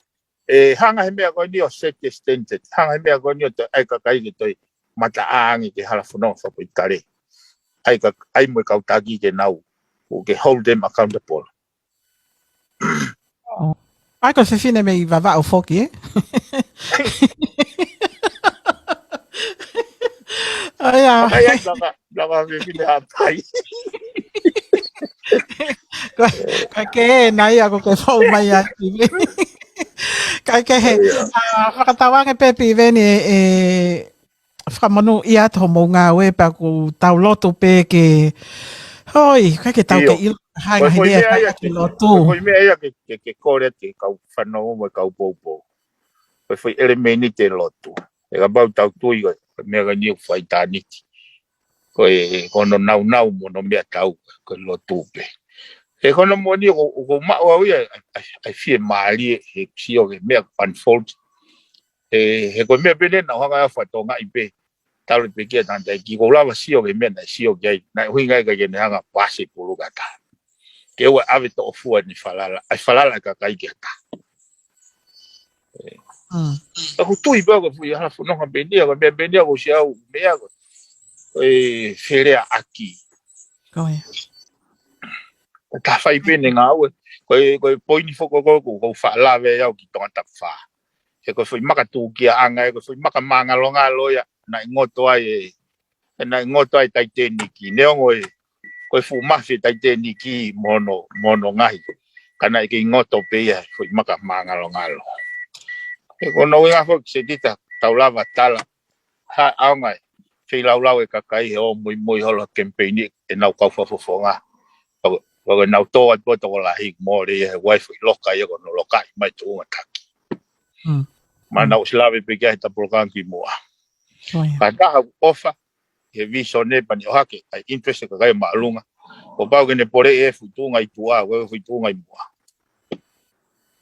ʻe hanga he meʻa ko eni ʻo set the standard. Hanga he meʻa ko eni ʻo toe ʻai e kakai ke toe mataʻānge ki he hala fononga fakapilitale. ʻAi ka, ʻai mo e kau taki ke nau ʻoku ke hold them accountable. ʻAi, ko e fefine mei Vavaʻu foki, ē? ʻAi, ʻa. ʻAi, ʻai, lava, lava fefine Haʻapai. Ko, ko e ke na ia ko ke fou mai ʻa Piveni. Ka ke he, ʻa, fakatauange pē Piveni ʻe, ʻe fakamonūʻia atu hoʻomou ngāue pea ʻoku tau lotu pē ke, hoi, ʻikai ke tau ke ʻilo ha ngaahi meʻa ia ke lotu. Ko e meʻa ia ke, ke, ke kole atu ki he kau fanongo mo e kau poupou. Ko e foʻi ʻelemēniti ʻo e lotu. ʻE kapau tau tui ko e meʻa ka niu fai tāniti. Ko e, ko hono naunau mo hono meʻatau, ko e lotu pē. He ko hono moʻoni ʻoku, ʻoku ou maʻu au ia, ʻa, ʻa, ʻa e fiemālie he sio ki he meʻa unfold. He, he ko e meʻa pē ʻeni naʻa ku hanga ʻo fakatongaʻi pē. Talu pē kia tangata ki ko lava sio ki he meʻa naʻe sio ki ai. Naʻe ʻuhinga ia ke ne hanga pasi pulu kata. Ke ʻoua ʻave toʻofua ʻene falala. ʻAi falala ʻa e kakai ki ha taha. ʻE. Mm. ʻOku tui pē ko e fuʻu hala fononga pē ʻeni ia, ko e meʻa pē ʻeni ia ko e siʻau meʻa ko e feleaʻaki. Ko ia. Ko e taha fai pē ʻene ngāue. Ko e, ko e poini foki ko ē ʻoku ou faʻa lave ai au ki Tongatapu fā. He ko e foʻi maka tūkiaʻanga, he ko e foʻi maka māngalongalo ia, naʻe ngoto ai e, naʻe ngoto ai Taiteniki. Neongo e, ko e fuʻu mafi e Taiteniki mo hono, mo hono ngaahi. Ka naʻe kei ngoto pē ia, foʻi maka māngalongalo. He ko hono ʻuhinga foki Setita, tau lava tala. Ha, ʻaonga e feilaulau e kakai he ʻo muimui holo campaign ʻenau kau fakafofonga. Pea ko, pea ko ʻenau tō atu ʻo tokolahi mole ia he ʻoku ʻi ai foʻi loka ia ko hono lokaʻi mai tuʻunga taki. Mm. Ma nau ʻosi lave pē ki ai he tapolokangi ki muʻa. Ko ia. Ka taha ʻofa, he visone pani ʻohake, ʻa e interest e kakai māʻolunga. Kuo pau ke ne pole e fuʻu tuʻunga ʻi tuʻa, ko e fuʻu tuʻunga ʻi muʻa.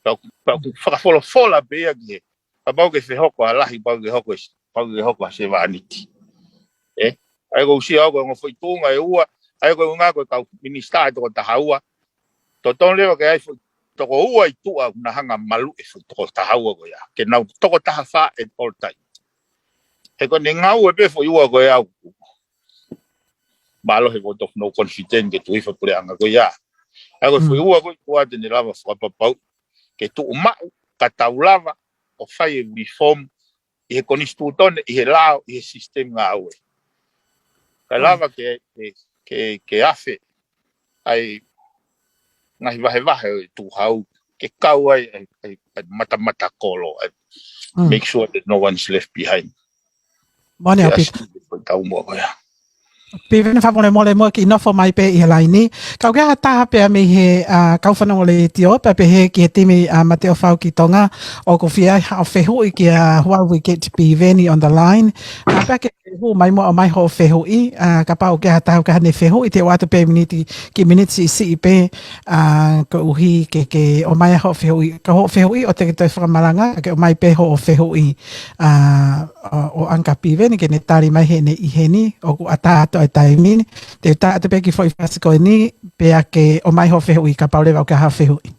Pea, pea ʻoku fakafolofola pē ia ki he, kapau ke fehoko ʻa lahi, pau ke hoko e, pau ke hoko ʻa sevāniti. ʻE? ʻAi ko usia au ko e ongo foʻi tuʻunga ʻe ua, ʻai ko e ʻuhinga ko e kau minisitā ʻe toko taha ua. Totonu leva ke ʻai foʻi toko ua ʻi tuʻa naʻa hanga malu e foʻi toko taha ua ko ia. Ke nau toko taha fā at all time. He ko ʻene ngāue pē foʻi ua ko ia ʻoku. Mālō he vote of no confidence ke tuʻu hifo e puleʻanga ko ia. ʻAi ko e foʻi ua ko ia ʻoku ʻi ai ʻene lava fakapapau. Ke tuʻu maʻu, ka tau lava, ʻo fai e reform, ʻi he konisitūtone, ʻi he lao, ʻi he sisitemi ngāue. Ka lava ke, ke, ke, ke afe, ʻai ngaahi vahevahe ʻo e tuʻu hau, ke kau ai, ʻai, ʻai, ʻai matamata kolo, ʻai make sure that no one's left behind. Mone au Piveni. Tau mua ko ia. Piveni fakamolemole muʻa kiʻi nofo mai pē ʻi he laini. Kau ke ha taha pea mei he, ʻa, kau fanongo letiō, pea pehē ki he timi, ʻa, Mate ʻo Fau ki Tonga, ʻoku fie ʻai haʻo fehuʻi kia Hualu Keti Piveni on the line. ʻA, pea ke hū mai muʻa ʻo mai hoʻo fehuʻi, ʻa, kapau ke ha taha ke ha ne fehuʻi, te u ʻoatu pē miniti, kiʻi miniti siʻisiʻi pē, ʻa, koeʻuhi ke, ke ʻomai hoʻo fehuʻi, ka hoʻo fehuʻi ʻo te ke toe fakamalanga, ke ʻomai pē hoʻo fehuʻi, ʻa, ʻo, ʻo ʻAnka Piveni ke ne tali mai heʻene ʻi heni, ʻoku ʻatā atu ʻa e taimi ni, te u tā atu pē kiʻi foʻi fasi ko eni, pea ke ʻomai hoʻo fehuʻi kapau leva ʻoku ke ʻai ha fehuʻi.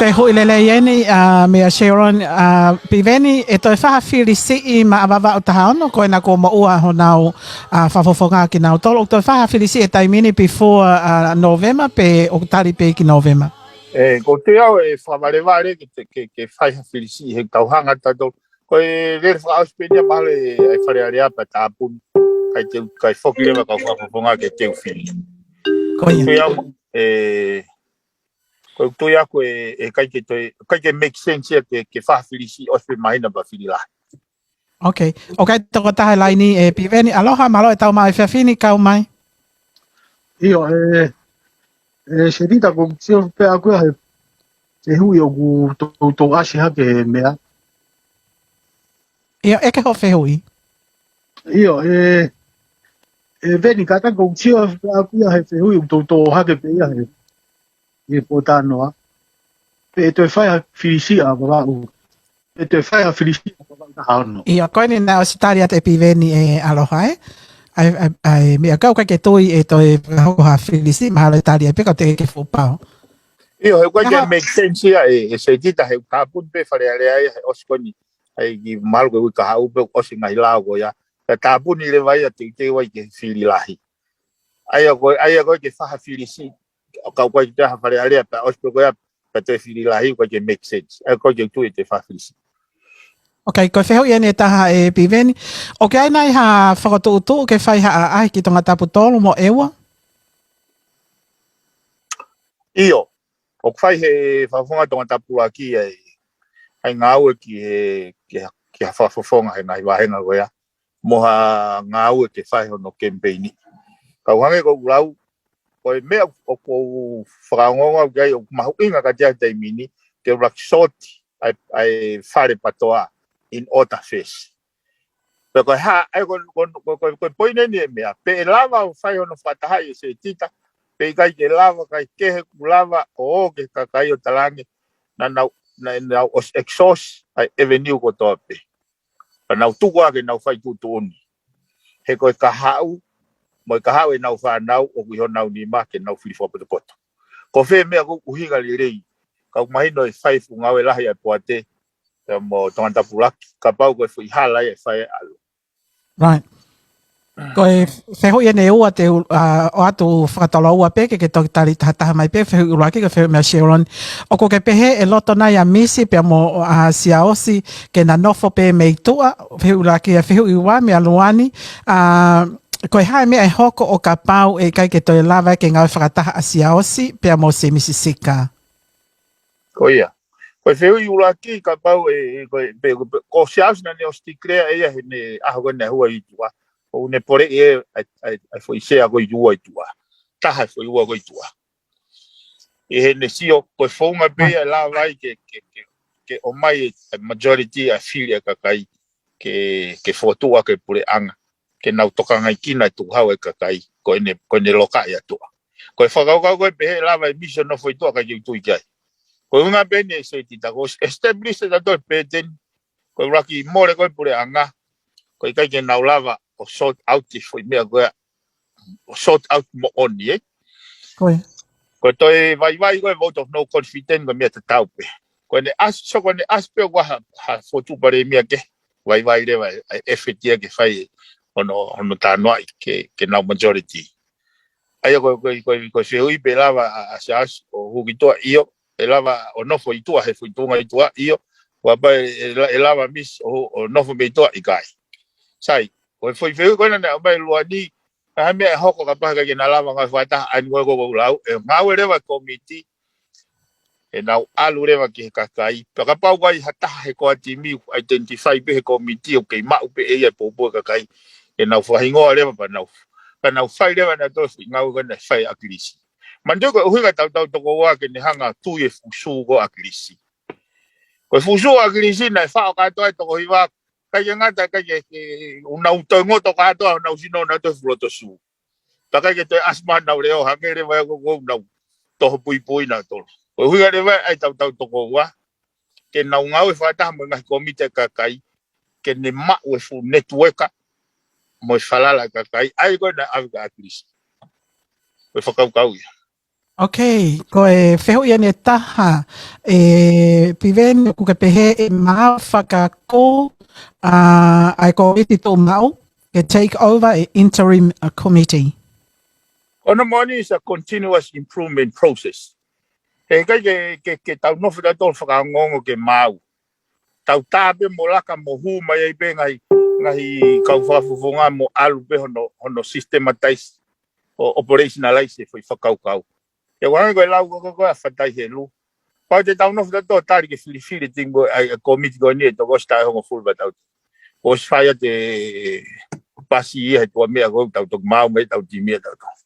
Fehuʻi lelei eni, ʻa, meia Sharon, ʻa, Piveni, ʻe toe fai ha fili siʻi maʻa Vavaʻu taha ono, ko ena kuo moʻua honau, ʻa, fakafofonga kinautolu. ʻOku toe fai ha fili siʻi he taimi ni before, ʻa, November, pe ʻoku tali pē ki November? ʻE, ko te au ʻe fakavalevale ke, ke, ke fai ha fili siʻi he tau hanga tautolu. Ko e lele fakaʻosi pē eni ia mahalo ʻe ʻai Fale Alea pea tāpuni. Kae teu, kae foki leva kau fakafofonga ke teu fili. Ko ia. Ko ia, ʻe, ko e tui aku ʻe, ʻe ʻikai ke toe, ʻikai ke make sense ia ke, ke fai ha fili siʻi ʻosi pē māhina pea fili lahi. Ok. ʻOku ʻi ai e tokotaha he laini ʻe Piveni. Aloha, mālō e tau mai fefini kau mai. ʻIo, ʻe, ʻe Setita ko sio pē ʻaku ia he, he fehuʻi ʻoku tou, tou ʻasi hake he meʻa. ʻIo, ʻeke hoʻo fehuʻi. ʻIo, ʻe, ʻe Veni kātaki ko sio pē ʻaku ia he fehuʻi ʻoku tou, tou hake pē ia he, he pōtalanoa. Pe ʻe toe fai ha fili siʻi ʻa Vavaʻu. ʻe toe fai ha filisi ʻo kau taha ono. ʻIo, ko eni naʻe ʻosi tali atu ʻe Piveni ʻe ʻAloha, ē? ʻAi, ʻai, ʻai, meʻa kau ka ke tui ʻe toe fakahoko ha filisi, mahalo ʻe tali ai pē ka te ke fuʻu pau. ʻIo, he ʻoku ʻikai ke make sense ia ʻe, ʻe Setita, he ʻoku tāpuni pē Fale Alea ia he ʻosi ko eni. ʻAi ki mahalo ko e uike kahaʻu pē ʻosi ngaahi lao ko ia. Ka tāpuni leva ia te, te ʻai ke fili lahi. ʻAi ia ko, ʻai ia ko ke fai ha filisi. ʻO kau ko e te ha Fale Alea pea ʻosi pē ko ia pea toe fili lahi, ʻoku ʻikai ke make sense. ʻAi ko e ke tui ʻe toe fai ha filisi. Ok, ko e fehuʻi eni ʻe taha ʻe Piveni. ʻOku ʻi ai nai ha fakatuʻutuʻu ke fai ha ʻaʻahi ki Tongatapu tolu mo ʻEua? ʻIo, ʻoku fai he fakafofonga Tongatapu ʻuluaki ʻa e, ʻa e ngāue ki he, ki ha, ki ha fakafofonga he ngaahi vāhenga ko ia. Mo ha ngāue ke fai hono kemipeini. Kau hangē ko ʻeku lau, ko e meʻa ʻoku ou fakaongoongo au ki ai ʻoku mahuʻinga kiate au he taimi ni, ke ʻuluaki sōti ʻa e, ʻa e fale PATOA in order first. Pea ko e hā, ʻa ia ko, ko, ko, ko, ko e poini eni e meʻa, pe ʻe lava ʻo fai hono fakatahaʻi ʻe Setita, pe ʻikai ke lava, kae kehe ʻoku lava ʻo ō ki he kakai ʻo talaange, naʻa nau, naʻa nau ʻosi exhaust ʻa e avenue kotoa pē. Pea nau tuku ā ke nau fai tuʻutuʻuni. He ko e kahaʻu, mo e kahaʻu ʻenau fānau, ʻoku ʻi honau nima ke nau fili fakapotopoto. Ko fē meʻa ʻoku ʻuhinga lelei, ka ʻoku mahino ʻe fai fuʻu ngāue lahi ʻa e poate, pea mo Tongatapu ʻuluaki, kapau ko e foʻi hala ia ʻe fai ʻalu. Right. Ko e fehuʻi eni ʻe ua te u, ʻa, ʻoatu fakatoloua pē ke, ke toki tali tahataha mai pē, fehuʻi ʻuluaki, ko e fehuʻi meia Sharon. ʻOku ke pehē ʻe loto nai ʻa Misi pea mo, ʻa, Siaosi ke na nofo pē mei tuʻa, fehuʻi ʻuluaki, ʻa e fehuʻi ua meia Luani, ʻa, ko e hā e meʻa ʻe hoko ʻo kapau ʻe ʻikai ke toe lava ke ngāue fakataha ʻa Siaosi pea mo Semisi Sika? Ko ia. Ko e fehuʻi ʻuluaki kapau ʻe, ʻe, ko e, pe, pe, ko Siaosi naʻa ne ʻosi declare ʻe ia heʻene ʻaho ko ē naʻe hū ai ʻi tuʻa. ʻOku ne poleʻi ʻe, ʻa e, ʻa e, ʻa e foʻi sea ko ē ʻi tuʻa ʻi tuʻa. Taha e foʻi ua ko ē ʻi tuʻa. ʻI heʻene sio, ko e founga pē ia ʻe lava ai ke, ke, ke, ke ʻomai e, e majority ʻa e fili ʻa e kakai ke, ke fokotuʻu ʻaki e puleʻanga, ke nau tokangaʻi kinautolu e kakai, ko ʻene, ko ʻene lokaʻi ʻa tuʻa. Ko e fakakaukau ko ē pehē ʻe lava ʻe Misi ʻo nofo ʻi tuʻa, ʻikai ke u tui ki ai. Ko e ʻuhinga pē eni ʻe Setita, kuo ʻosi establish ʻe tautolu e pēteni, ko e ʻuluaki mole ko ē puleʻanga, ko e ʻikai ke nau lava ʻo sort out e foʻi meʻa ko ē, ʻo sort out moʻoni, ē? Ko e. Ko e toe vaivai ko e vote of no confidence ko e meʻa tatau pē. Ko ʻene ʻasi, so ko ʻene ʻasi pē ʻoku ʻi ai ha, ha fokotuʻu palēmia kehe, vaivai leva e, e effort ia ke fai hono, hono talanoaʻi ke, ke nau majority. ʻA ia ko, ko, ko, ko e fehuʻi pe ʻe lava ʻa, ʻa Siaosi ʻo hū ki tuʻa, ʻio, ʻe lava ʻo nofo ʻi tuʻa he foʻi tuʻunga ʻi tuʻa, ʻio, ua pē ʻe, ʻe la-, ʻe lava Misi ʻo, ʻo nofo mei tuʻa, ʻikai. Sai, ko e foʻi fehuʻi ko ena naʻe ʻomai ʻe Luani, ka hā e meʻa ʻe hoko kapau ʻe ʻikai ke na lava ngāue fakataha, ʻa eni ko e ʻoku ou lau, ʻe ngāue leva e kōmiti, ʻe nau ʻalu leva ki he kakai. Pea kapau ʻoku ʻi ai ha taha he core timi ʻoku identify pē he kōmiti ʻoku kei maʻu pē ʻe ia e poupou ʻa e kakai, ʻe nau fakahingoa leva pea nau, pea nau fai leva nautolu e foʻi ngāue ko ē naʻe fai ʻe ʻAkilisi. Manatuʻi ko e ʻuhinga ʻetau tau toko ua ke ne hanga ʻo tui e fuʻu sū ko ē ʻo ʻAkilisi. Ko e fuʻu sū ʻo ʻAkilisi naʻe faʻo kātoa e toko hiva, ʻikai ke ngata, ʻikai ke, ke, ʻoku nau toe ngoto kātoa honau sino nautolu he fuʻu loto sū. Pea ʻikai ke toe ʻasi mai honau leʻo, hangē leva ia ko ē ʻoku nau toho puipui nautolu. Ko e ʻuhinga leva ia ʻetau tau toko ua, ke nau ngāue fakataha mo e ngaahi kōmiti ʻa e kakai, ke ne maʻu e fuʻu netiueka mo e falala ʻa e kakai, ʻa ia ko ē naʻe ʻave kia ʻAkilisi. Ko e fakakaukau ia. Ok, ko e fehuʻi eni ʻe taha, ʻe Piveni, ʻoku ke pehē ʻe maʻu fakakū, ʻa, ʻa e kōmiti tuʻumaʻu, ke take over e interim, ʻa, committee. Ko hono moʻoni is a continuous improvement process. He ʻikai ke, ke, ke tau nofo tautolu fakaongoongo ke maau. Tau tā pē mo laka mo hū mai ai pē ngaahi, ngaahi kau fakafofonga mo ʻalu pē hono, hono systematize ʻo operationalize e foʻi fakakaukau. ʻE ua ko e lau ko, ko, ko e fatai helu. Pau te tau nofo tautolu tali ke filifili e timi ko ē, ʻa e kōmiti ko eni ʻe toko ʻosi taʻu ʻe hongofulu pea tau. Kuo ʻosi fai atu e pasi ia he tuʻa meʻa ko ē tau toki maau mai tau timi ia tau tau.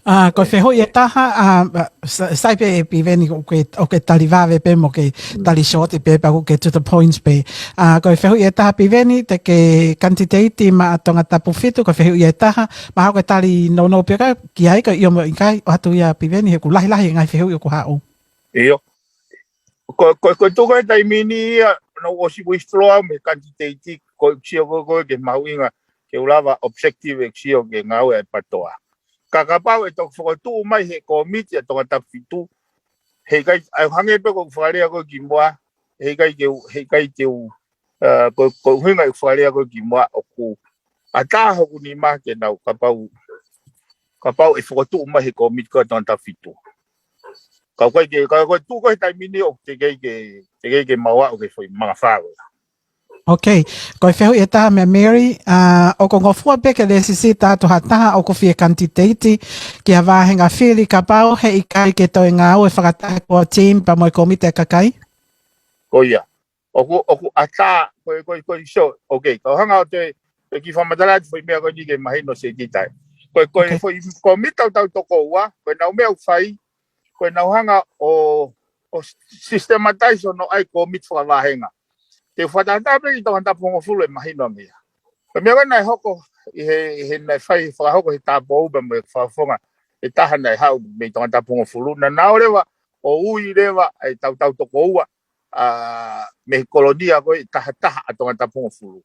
ʻA, ko e fehuʻi ʻe taha, ʻa, sa-, sai pē ʻe Piveni ʻoku ke, ʻoku ke tali vave pē mo ke tali short pē pea ʻoku ke to the points pē. ʻA, ko e fehuʻi ʻe taha Piveni, te ke kanititeiti maʻa Tongatapu fitu, ko e fehuʻi ʻe taha, mahalo ko e tali nounou pē ka, ki ai ko e ʻio mo e ʻikai, ʻoatu ia Piveni, he ʻoku lahilahi e ngaahi fehuʻi ʻoku haʻu. ʻIo. Ko, ko, ko e tuʻu ko ē taimi ni ia, nau ʻosi withdraw mei he kanititeiti, ko e sio ko ē ke mahuʻinga ke u lava objective e sio ki he ngāue ʻa e PATOA. Ka kapau ʻe toki fokotuʻu mai he kōmiti ʻa Tongatapu fitu, heʻikai, ʻa e hangē pē ko e fakalea ko ē kimuʻa, heʻikai ke u, heʻikai ke u, ʻa, ko, ko e ʻuhinga e fakalea ko ē kimuʻa ʻoku ʻatā hoku nima ke nau kapau, kapau ʻe fokotuʻu mai he kōmiti ko ē ʻa Tongatapu fitu. Ka ʻoku ʻikai ke, ka ko e tuʻu ko ē he taimi ni ʻoku teʻeki ke, teʻeki ke mau aʻu ki he foʻi mangafā ko ia. Ok, ko e fehuʻi ʻe taha meia Mary, ʻa, ʻoku ngofua pē ke lēsisita atu ha taha ʻoku fie kanititeiti ki ha vāhenga fili kapau heʻikai ke toe ngāue fakataha ko e team pea mo e kōmiti ʻa e kakai? Ko ia. ʻOku, ʻoku ʻatā, ko e, ko e, ko e, so, ok, kau hanga ʻo toe, toe kiʻi fakamatala atu foʻi meʻa ko eni ke mahino Setita. Ko e, ko e, Ok. foʻi kōmiti tautau toko ua, ko ʻenau meʻa ʻoku fai, ko ʻenau hanga ʻo, ʻo systematize hono ʻai kōmiti fakavāhenga. Te u fakatātā pē ki Tongatapu hongofulu ʻe mahino ange ia. Ko e meʻa ko ē naʻe hoko, ʻi he, he naʻe fai fakahoko he tāpō uba mo e fakafofonga ʻe taha naʻe haʻu mei Tongatapu hongofulu. Naʻa nau leva, ʻo ui leva, ʻa e tautau toko ua, ʻa, mei he kolonia ko ē ʻe taha taha ʻa Tongatapu hongofulu.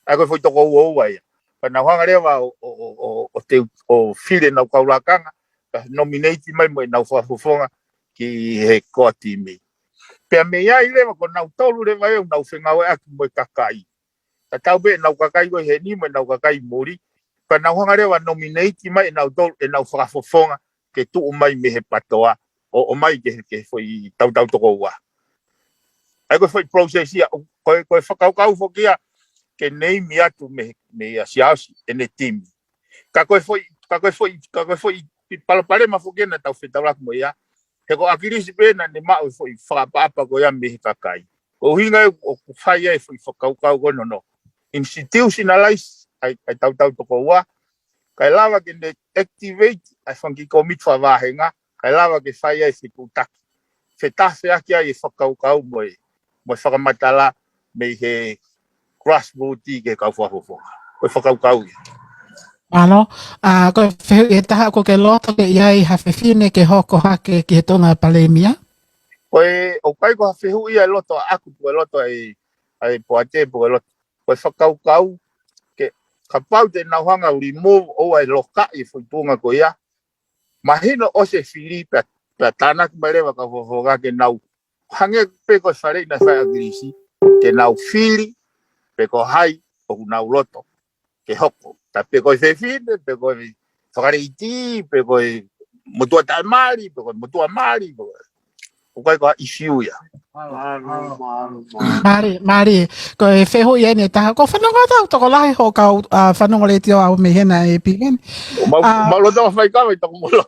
ʻA ia ko e foʻi toko ua ua ia. Ka nau hanga leva ʻo, ʻo, ʻo, ʻo, ʻo te, ʻo fili ʻenau kau lakanga, ka nominate mai mo ʻenau fakafofonga ki he core team. Pea mei ai leva ko nautolu leva ʻoku nau fengāueʻaki mo e kakai. Tatau pē ʻenau kakai ko ē heni mo ʻenau kakai muli. Ka nau hanga leva nominate mai ʻenautolu, ʻenau fakafofonga ke tuʻu mai mei he PATOA ʻo, ʻomai ki he, ki he foʻi tautau toko ua. ʻA ia ko e foʻi process ia, ko e, ko e fakakaukau foki ia ke name atu mei, mei a Siaosi ʻene team. Ka ko e foʻi, ka ko e foʻi, ka ko e foʻi palopalema foki ia naʻa tau fetaulaki mo ia. He ko ʻAkilisi pē naʻa ne maʻu e foʻi fakaʻapaʻapa ko ia mei he kakai. Ko e ʻuhinga ia ʻoku fai ai e foʻi fakakaukau ko ē hono institutionalize ʻa e, ʻa e tautau toko ua, kae lava ke ne activate ʻa e fanga kiʻi kōmiti fakavāhenga, kae lava ke fai ai e fetutaki. Fetafeaki ai e fakakaukau mo e, mo e fakamatala mei he grassroots ki he kau fakafofonga. Ko e fakakaukau ia. Mālō, ʻa, ko e fehuʻi ʻe taha, ʻoku ke loto ke ʻi ai ha fefine ke hoko hake ki he tuʻunga palēmia? Ko e, ʻoku ʻikai ko ha fehuʻi ia ʻe loto ʻaʻaku, ko e loto ʻa e, ʻa e poate, ko e loto. Ko e fakakaukau, ke kapau te nau hanga ʻo remove ʻo ʻai lokaʻi e foʻi tuʻunga ko ia. Mahino ʻosi e fili pea, pea tānaki mai leva kau fakafofonga ke nau hangē pē ko e faleʻi naʻe fai ʻe ʻAkilisi, ke nau fili, pe ko hai, ʻoku nau loto ke hoko. Ta pe ko e fefine, pe ko e fakaleiti, pe ko e motuʻa taʻemali, pe ko e motuʻa mali, pe ko e, ʻoku ʻikai ko ha issue ia. Mālie, mālie. Ko e fehuʻi eni ʻe taha. Ko e fanongo atu ʻa e tokolahi hoʻo kau, ʻa, fanongo letiō ʻaʻau mei hena ʻe Piveni. Ma, ʻa, ma loto fai kava i taku molo.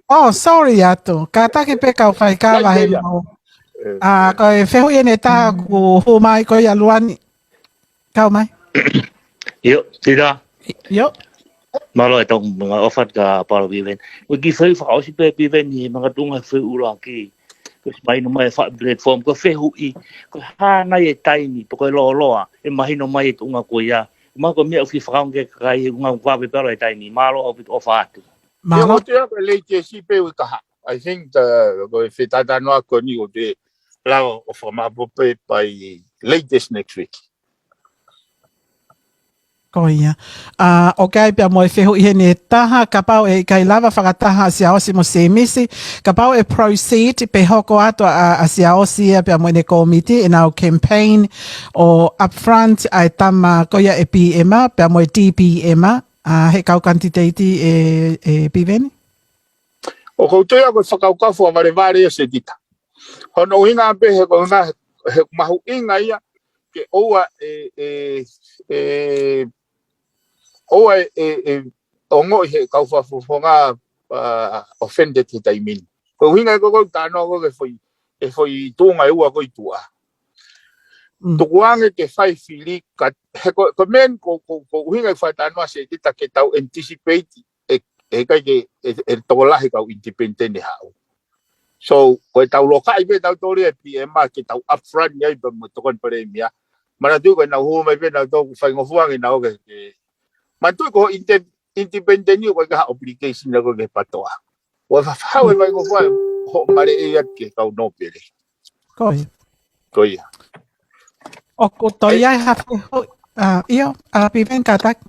Oh, sorry atu. Kātaki pē kau fai kava he mau. ʻE. ʻA, ko e fehuʻi eni ʻe taha kuo hū mai ko ia Luani. Kau mai. ʻIo, tira. ʻIo. Mālō e tau mga ofat ka palo Piveni. Ko e kiʻi fehuʻi fakaʻosi pē Piveni, he makatuʻunga he fehuʻi ʻuluaki. Ko e mahino mai e faʻu platform, ko e fehuʻi, ko e hā nai e taimi, pe ko e lōloa, ʻe mahino mai e tuʻunga ko ia. Ma ko e meʻa ʻoku fie fakaongo ki he kakai, he ʻoku ngali vave pē ʻalu e taimi, mālō ʻaupito ʻofa atu. Mālō. ʻIo, ʻoku ou tui ko e latest pē ʻoku ʻi ai ha. I think, uh, ko e fetātānoa ko eni ʻoku te lava ʻo fakamāʻopoʻopo pē ʻi he latest next week. Ko ia. ʻA, ʻoku ʻi ai pea mo e fehuʻi heni ʻe taha, kapau ʻe ʻikai lava fakataha ʻa Siaosi mo Sēmisi, kapau ʻe proceed pe hoko atu ʻa, ʻa Siaosi ia pea mo ʻene kōmiti, ʻenau campaign ʻo upfront ʻa e tama ko ia ʻe PM, pea mo e DPM, ʻa, he kau kanititeiti ʻe, ʻe Piveni? ʻOku ou tui ko e fakakaukau fakavalevale ia Setita. Hono ʻuhinga pē he ko e ʻuhinga he, he mahuʻinga ia ke ʻoua ʻe, ʻe, ʻe, ʻoua ʻe, ʻe, ʻe ongoʻi he kau fakafofonga, ʻa, offended he taimi ni. Ko e ʻuhinga ko ē ʻoku ou talanoa ko ē ki he foʻi, he foʻi tuʻunga ʻe ua ko ē ʻi tuʻa. Mm. Tukuange ke fai fili ka, he ko, ko e meʻa ko, ko, ko e ʻuhinga ʻoku ou talanoa Setita ke tau anticipate ʻe, ʻe ʻikai ke, ʻe, ʻe tokolahi kau independent ʻe haʻu. So, ko e tau lokaʻi pē tautolu e PM ke tau upfront ai pē mo e tokoni palēmia. Manatuʻi ko e nau hū mai pē nautolu ʻoku faingofua ange nautolu ke, ke. Manatuʻi ko e inde-, independent ʻoku ʻikai ha obligation ia ko ē ki he PATOA. Ko e fafau e faingofua hoʻo maleʻi atu ki he kau nōpele. Ko ia. Ko ia. ʻOku toe ʻi ai ha fehuʻi, ʻio, ʻa Piveni kātaki.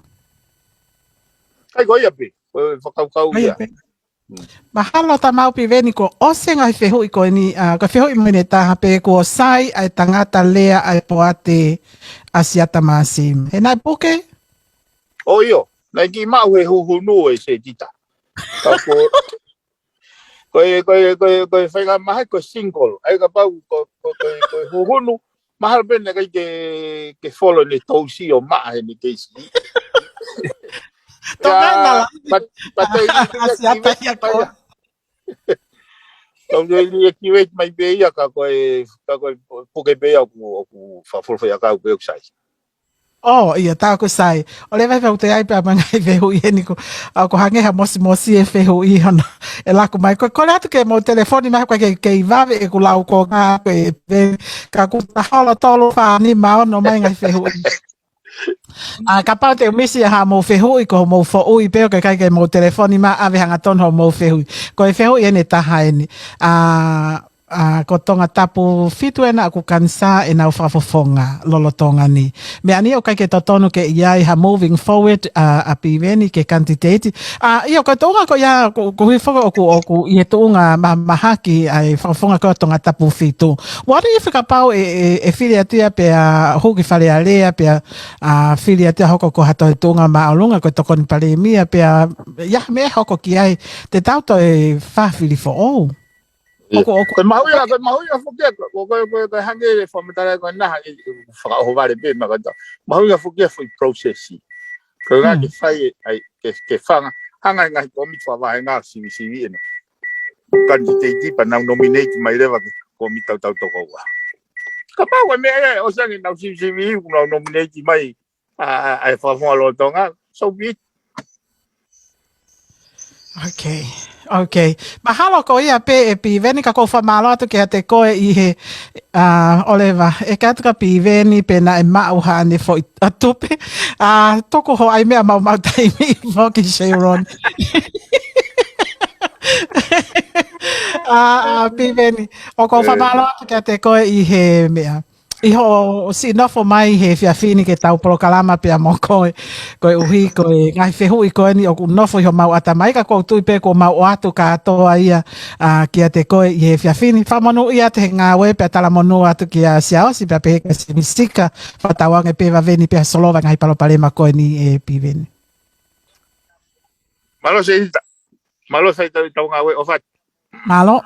ʻIkai ko ia pē, ko e fakakaukau ia. Mahalo tamau Piveni kuo ʻosi e ngaahi fehuʻi ko eni, ko e fehuʻi mo ʻene taha pē kuo sai ʻa e tangata lea ʻa e poate ʻa Siata Māsima. He naʻe puke? ʻIo, naʻe kiʻi maʻu he huhunu e setita. Ka ko Ko e, ko e, ko e, ko e faingamālie ko e single. ʻAi kapau ko, ko, ko, ko e huhunu, mahalo pē naʻe ʻikai ke, ke folo ne tousi ʻo maʻa he ne keisi. Tō mai mala. Pat, pat, Siata ia ko. Tau te li e kiwet mai pē ia ka ko e, ka ko e puke pē ia ʻoku, ʻoku fafolo fai a kau pē ʻoku sai. ʻIo, tā ʻoku sai. ʻOleva, ʻoku toe ʻi ai pē ʻa e ngaahi fehuʻi eni ko, ʻoku hangē ha mosimosi e fehuʻi hono ʻe laku mai. Ko e kole atu ke mou telefoni mai ko e kei vave ʻeku lau ko ngā ko e pē ka kuo ta holo tolu fā nima ono mai ngaahi fehuʻi. ʻA, kapau te u misi ha mou fehuʻi ko mou foʻui pē ʻoku ʻikai ke mou telefoni mai ʻave hangatonu ho mou fehuʻi. Ko e fehuʻi eni taha eni. ʻA, ʻA, ko Tongatapu fitu ena ʻoku kanisā ʻenau fakafofonga lolotonga ni. Meʻa ni ʻoku ʻikai ke totonu ke ʻi ai ha moving forward ʻa, ʻa Piveni ke kanititeiti. ʻA, ʻio ko e tuʻunga ko ia, ko, ko e foʻi ʻoku, ʻoku ʻi he tuʻunga ma, mahaki ʻa e fakafofonga ko Tongatapu fitu. What if kapau ʻe, ʻe, ʻe fili atu ia pea hū ki Fale Alea pea, ʻa, fili atu ia hoko ko ha toe tuʻunga māʻolunga ko e tokoni palēmia pea, ʻi ai ha meʻa hoko ki ai te tau toe fāfili foʻou. ʻIo. Ko e mahuʻinga, ko e mahuʻinga foki ia, ko, ko, ko, ko e hangē e fakamatala ko ena hangē fakaʻohovale pē ma kata. Mahuʻinga foki ia foʻi process. Ko e ngaahi ke fai, ʻai, ke, ke fanga, hanga e ngaahi kōmiti fakavahenga sivisivi ena. Kanititeiti pea nau nominate mai leva ki he kōmiti tautau toko ua. Kapau ko e meʻa ia, ʻosi ange nau sivisivi, ʻoku nau nominate mai, ʻa, ʻa, ʻa e fakafofonga lolotonga, so be it. Ok, ok. Mahalo ko ia pē ʻe Piveni ka ʻoku ou fakamālō atu kiate koe ʻi he, ʻa, ʻOleva, ʻeke atu kia Piveni pe naʻe maʻu haʻane foʻi ʻa tupe. ʻA, tuku ho ʻai meʻa maumau taimi foki Sharon. ʻA, ʻa, Piveni, ʻoku ou fakamālō atu kiate koe ʻi he meʻa. ʻI hoʻo siʻi nofo mai he efiafi ni ke tau polokalama pea mo koe, koeʻuhi ko e ngaahi fehuʻi ko eni ʻoku nofo ʻi homau ʻatamai ka ʻoku ou tui pē kuo mau ʻoatu kātoa ia, ʻa, kiate koe ʻi he efiafi ni. Fakamonūʻia atu he ngāue pea talamonū atu kia Siaosi pea pehē kia Simisika, fakatauange pē vave ni pea solova e ngaahi palopalema ko eni ʻe Piveni. Mālō Seita, mālō Seita ʻi he ngāue ʻofa atu. Mālō.